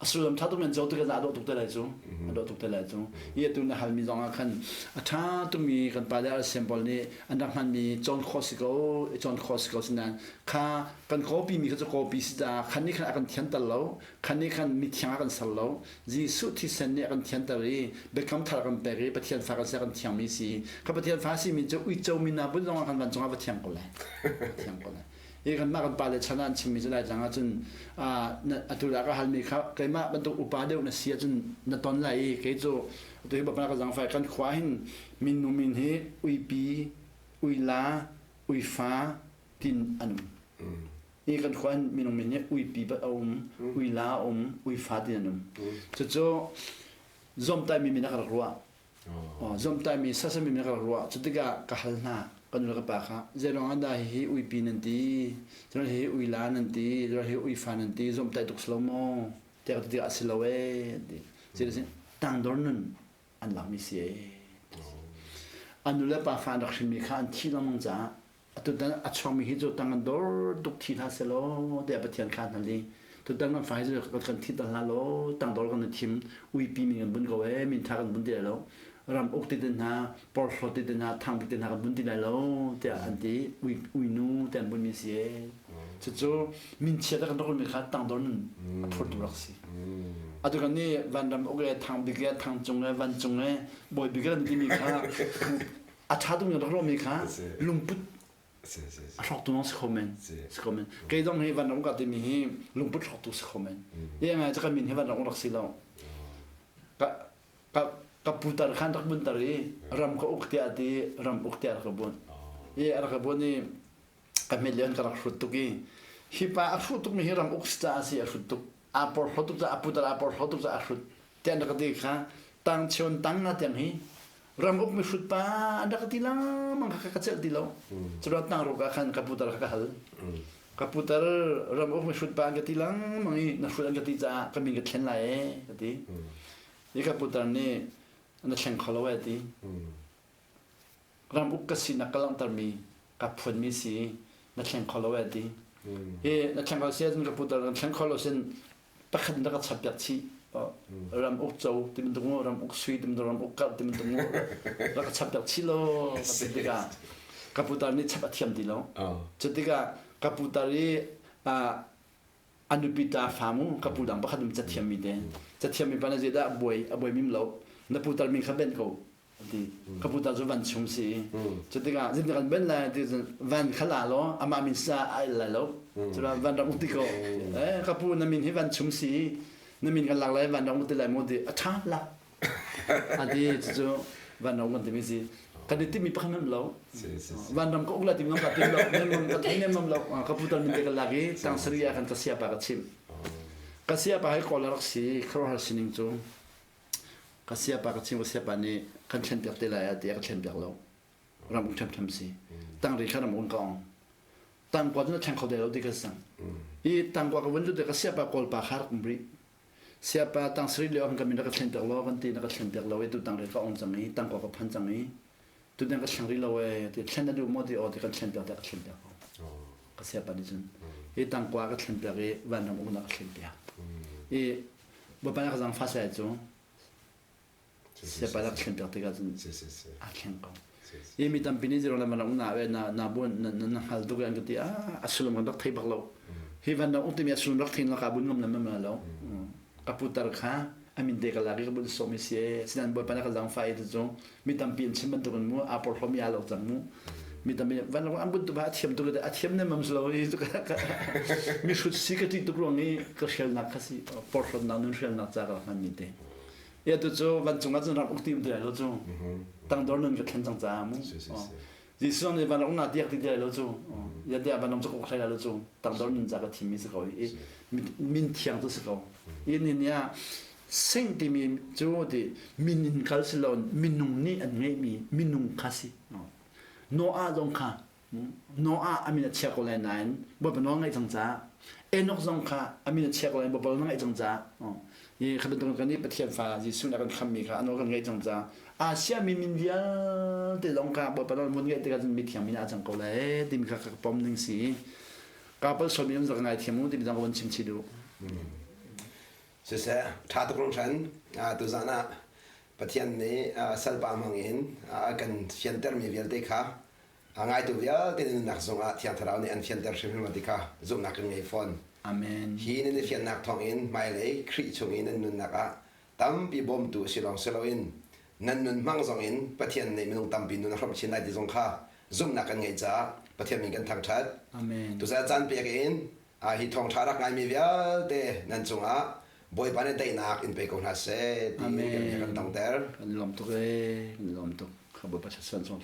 A sullam ṭha tukmi kan co tik ah a dawh tuk te lai cu. A dawh tuk te lai cu. Hi atu na halmi zong ah khan a ṭha tukmi kan pale RCM pawl nih an rak hmanmi cawn khawh si ko, i cawn khawh si ko sinain kha kan copy mi kha cu copy si caah khan nih khan a kan thianter lo. Khan nih khan mithiang a kan ser lo. Jesuh thisen nih a kan thianter i biakam thar a kan pek i Pathian fa kan si a kan thiangmi si. Kha Pathian fa simi cu uico mi hna bun zong ah khan vancung ah va thiang ko lai. Thiang ko lai. Hi kanmah kan pale chan ah an chimmi cu Laitlang ahcun atu dah ka halmi kha keimah bantuk upa deuh na si ahcun na ton lai i kei cu atu hi bapa ka zangfai kan khua hin minnu min hi uipi, uila, uifa tin an um. Hi kan khua hin minung min hi uipi a um, uila a um, uifa tin an um. Cucu zomtaimi min ah ka rak ruah. Zomtaimi sasami min ka rak ruah. Cu tikah ka hal hna ka nu le ka pa kha zeiruang ah dah hihi uipi nan ti, cun hihi uila nan ti, cun hihi uifa nan ti, zomtaih tuk si lo maw? Tiah ka ti tikah a si lo ee an ti. Zeitin tangdor nun an lakmi si ee. An nu le pa fa an rak hrinmi kha an thi lengmang caah Atutan a chuakmi hi cu tang an dor tuk thi hlah selaw tiah Pathian kha an hal i tutan kan fa hi cu kan thi tal hlah law tangdor kan i thim uipi min kan bun ko ee min tha kan bun ti lai lo ram uk ti te hna porhlawt ti te hna thang ti te hna kan bun ti lai lo tiah an ti ui uinu ti an bunmi si ee cucu min chiat a kan rak mi kha tangdor nun a phurtu rak si atu kan nih vanram uk e thang bik e thang cung e van cung e bawi bik kan timi kha a ṭha tukmi rak ruahmi kha lungput a hrawktu zong si kho men si kho men kei zong hi van rak ka timi hi lungput hrawktu si kho men i ngai cu ka min hi van rak rak si lo ka ka ka putar khan rak buntar i ram ka uk tiah ti ram uk tiah rak ka bun i rak ka bun i ka hmet lian ka rak hrut tuk i hi pa a hruh tukmi hi ram uk ca si a hrut tuk aa porhlaw tuk ca a putar aa porhlaw tuk ca a hrut tiah an rak ti kha tang cheun tang na tiang hi ram uk mi hrut pa an rak ti lengmang kha ka celh ti lo curat tang ruk ah khan ka putar kha ka hal ka putar ram uk mi hrut pa an ka ti lengmang i na hrut an ka ti caah ka min ka thlen lai e ka ti i ka putar nih na thleng kho lo e ti ram uk ka sinak ka langhtermi ka phuanmi si na thleng kho lo e ti hi na thleng kho si ahcun ka putar na thleng kho lo sin pakhat na ka chap piak chih ram uk co ti bantuk mu ram uk sui ti bantuk ram uk karh ti bantuk mu rak ka chap piak chih lo ka ti tikah ka putar nih chap a thiam ti lo cu tikah ka putar i a nupi ta fa mu ka pu dang pakhat um cathiammi te cathiammi pa na zeidah a buai a buai mim lo na putar min kha benh ko ti ka putar cu van chung si cu tikah zeitin kan ben lai ti van kha la law amah min sa a el lai lo cu van rak ti ko eh ka pu na min hi van chung si na min kan lak lai van rak ti lai mu ti a tha la a ti cu van rak kan timi si kan i timi pakhat nam lo van ram ka uk la tim ngam ka tim lo nem ka thei nem lo ka putar min te ka lak i tang sari ah kan ka sia pa ka chim ka sia pa hi kawl rak si khuaruahhar sining cu Ka siapa ka chim ka siapa nih kan thlen piak te lai ah tiah ka thlen piak lo. Ram uk ṭhiamṭhiam si. Tangri kha ram un ka ong. Tangkua cu na thleng kho de lo ti ka sang. I tangkua ka vun lut ka siapa kawlpa kha rak um rih. Siapa tang sari lio ka min ka thlen piak lo kan ti na ka thlen piak lo i tu tangri ka ong cang i tangkua ka phan cang i tu dang ka thleng rih lo e ti thlen na duh maw ti aw ti kan thlen piak tiah ka thlen piak ko. Ka siapa nih cun i tangkua ka thlen piak i vanram uknak ka thlen piak. I Bawipa nih a ka zaangfah saya cu siapa rak thlen piak tikah cun aa thleng ko. I mi tampi nih zero lam rak na na na bun na na hngal tuk an ka ti ah a sullam kan rak thei bak lo. Hi van rak timi a sullam rak thein la ka bun ngam lam lo. Ka putar kha amin te ka lak i ka bun som i si sinan Bawipa nih a ka zaangfah i cu mi tampi an chim bantukin mu aa porhlaw mi aa lo cang mu. Mi tampi van an but tu a thiam tuk a thiam ne mam lo i mi hrut si ka ti tuk ruang i ka hrialnak kha si porhlawtnak nun hrialnak ca ka hman mi te. Ya tu cu vancung ah cun ram uk ti um ti lai lo cu. Tangdor nun ka thlen cang caah mu. Jesuh nih van na tiak ti lai lo cu. Ya tiah van cu kok lai lo cu. Tangdor nun ca ka thim mi si ko i min thiang cu si ko. I ni ni ah sing timi cu ti min in kal si lo minung nih an ngeihmi minung kha si. Noah zong kha Noah a min a chia ko lai nain Bawipa nawl ngaih cang caah Enoch zong kha a min a chia ko lai Bawipa nawl ngaih cang caah i kha bantuk kan nih Pathian fa Jesuh nih a kan khammi kha a nawl kan ngaih cang caah Asia mi min vialte zong kha Bawipa nawl mun ngaih tikah cun mithiang min ah cang ko lai timi kha ka pom ning si ka pal sualmi um zak ngai thiam u timi zong ka von chim chih duh. Siseh, ṭha tuk hringhran tuzan ah Pathian nih salpa hmang in a kan fiantermi vialte kha a ngaitu vialte na nunnak zongah Thiang Thlarau nih an fianter hrimhrim ti kha zumhnak kan ngei fawn. Amen. Hi nan i fiannak thawngin hmailei Khrih chung i nan nunnak ah tampi bawmtu a si lawng si loin nan nun hmang zongin Pathian nih minung tampi nun a hrawmh chin lai ti zong kha zumhnak kan ngeih caah Pathian min kan thangṭhat. Amen. Tuzaan caan pek in hi thawngṭha rak ngaimi vialte nan cungah Bawipa nih daihnak in pe ko hna seh ti kan kan dongter. Kan lawm tuk ee, kan lawm tuk. Kha Bawipa san song.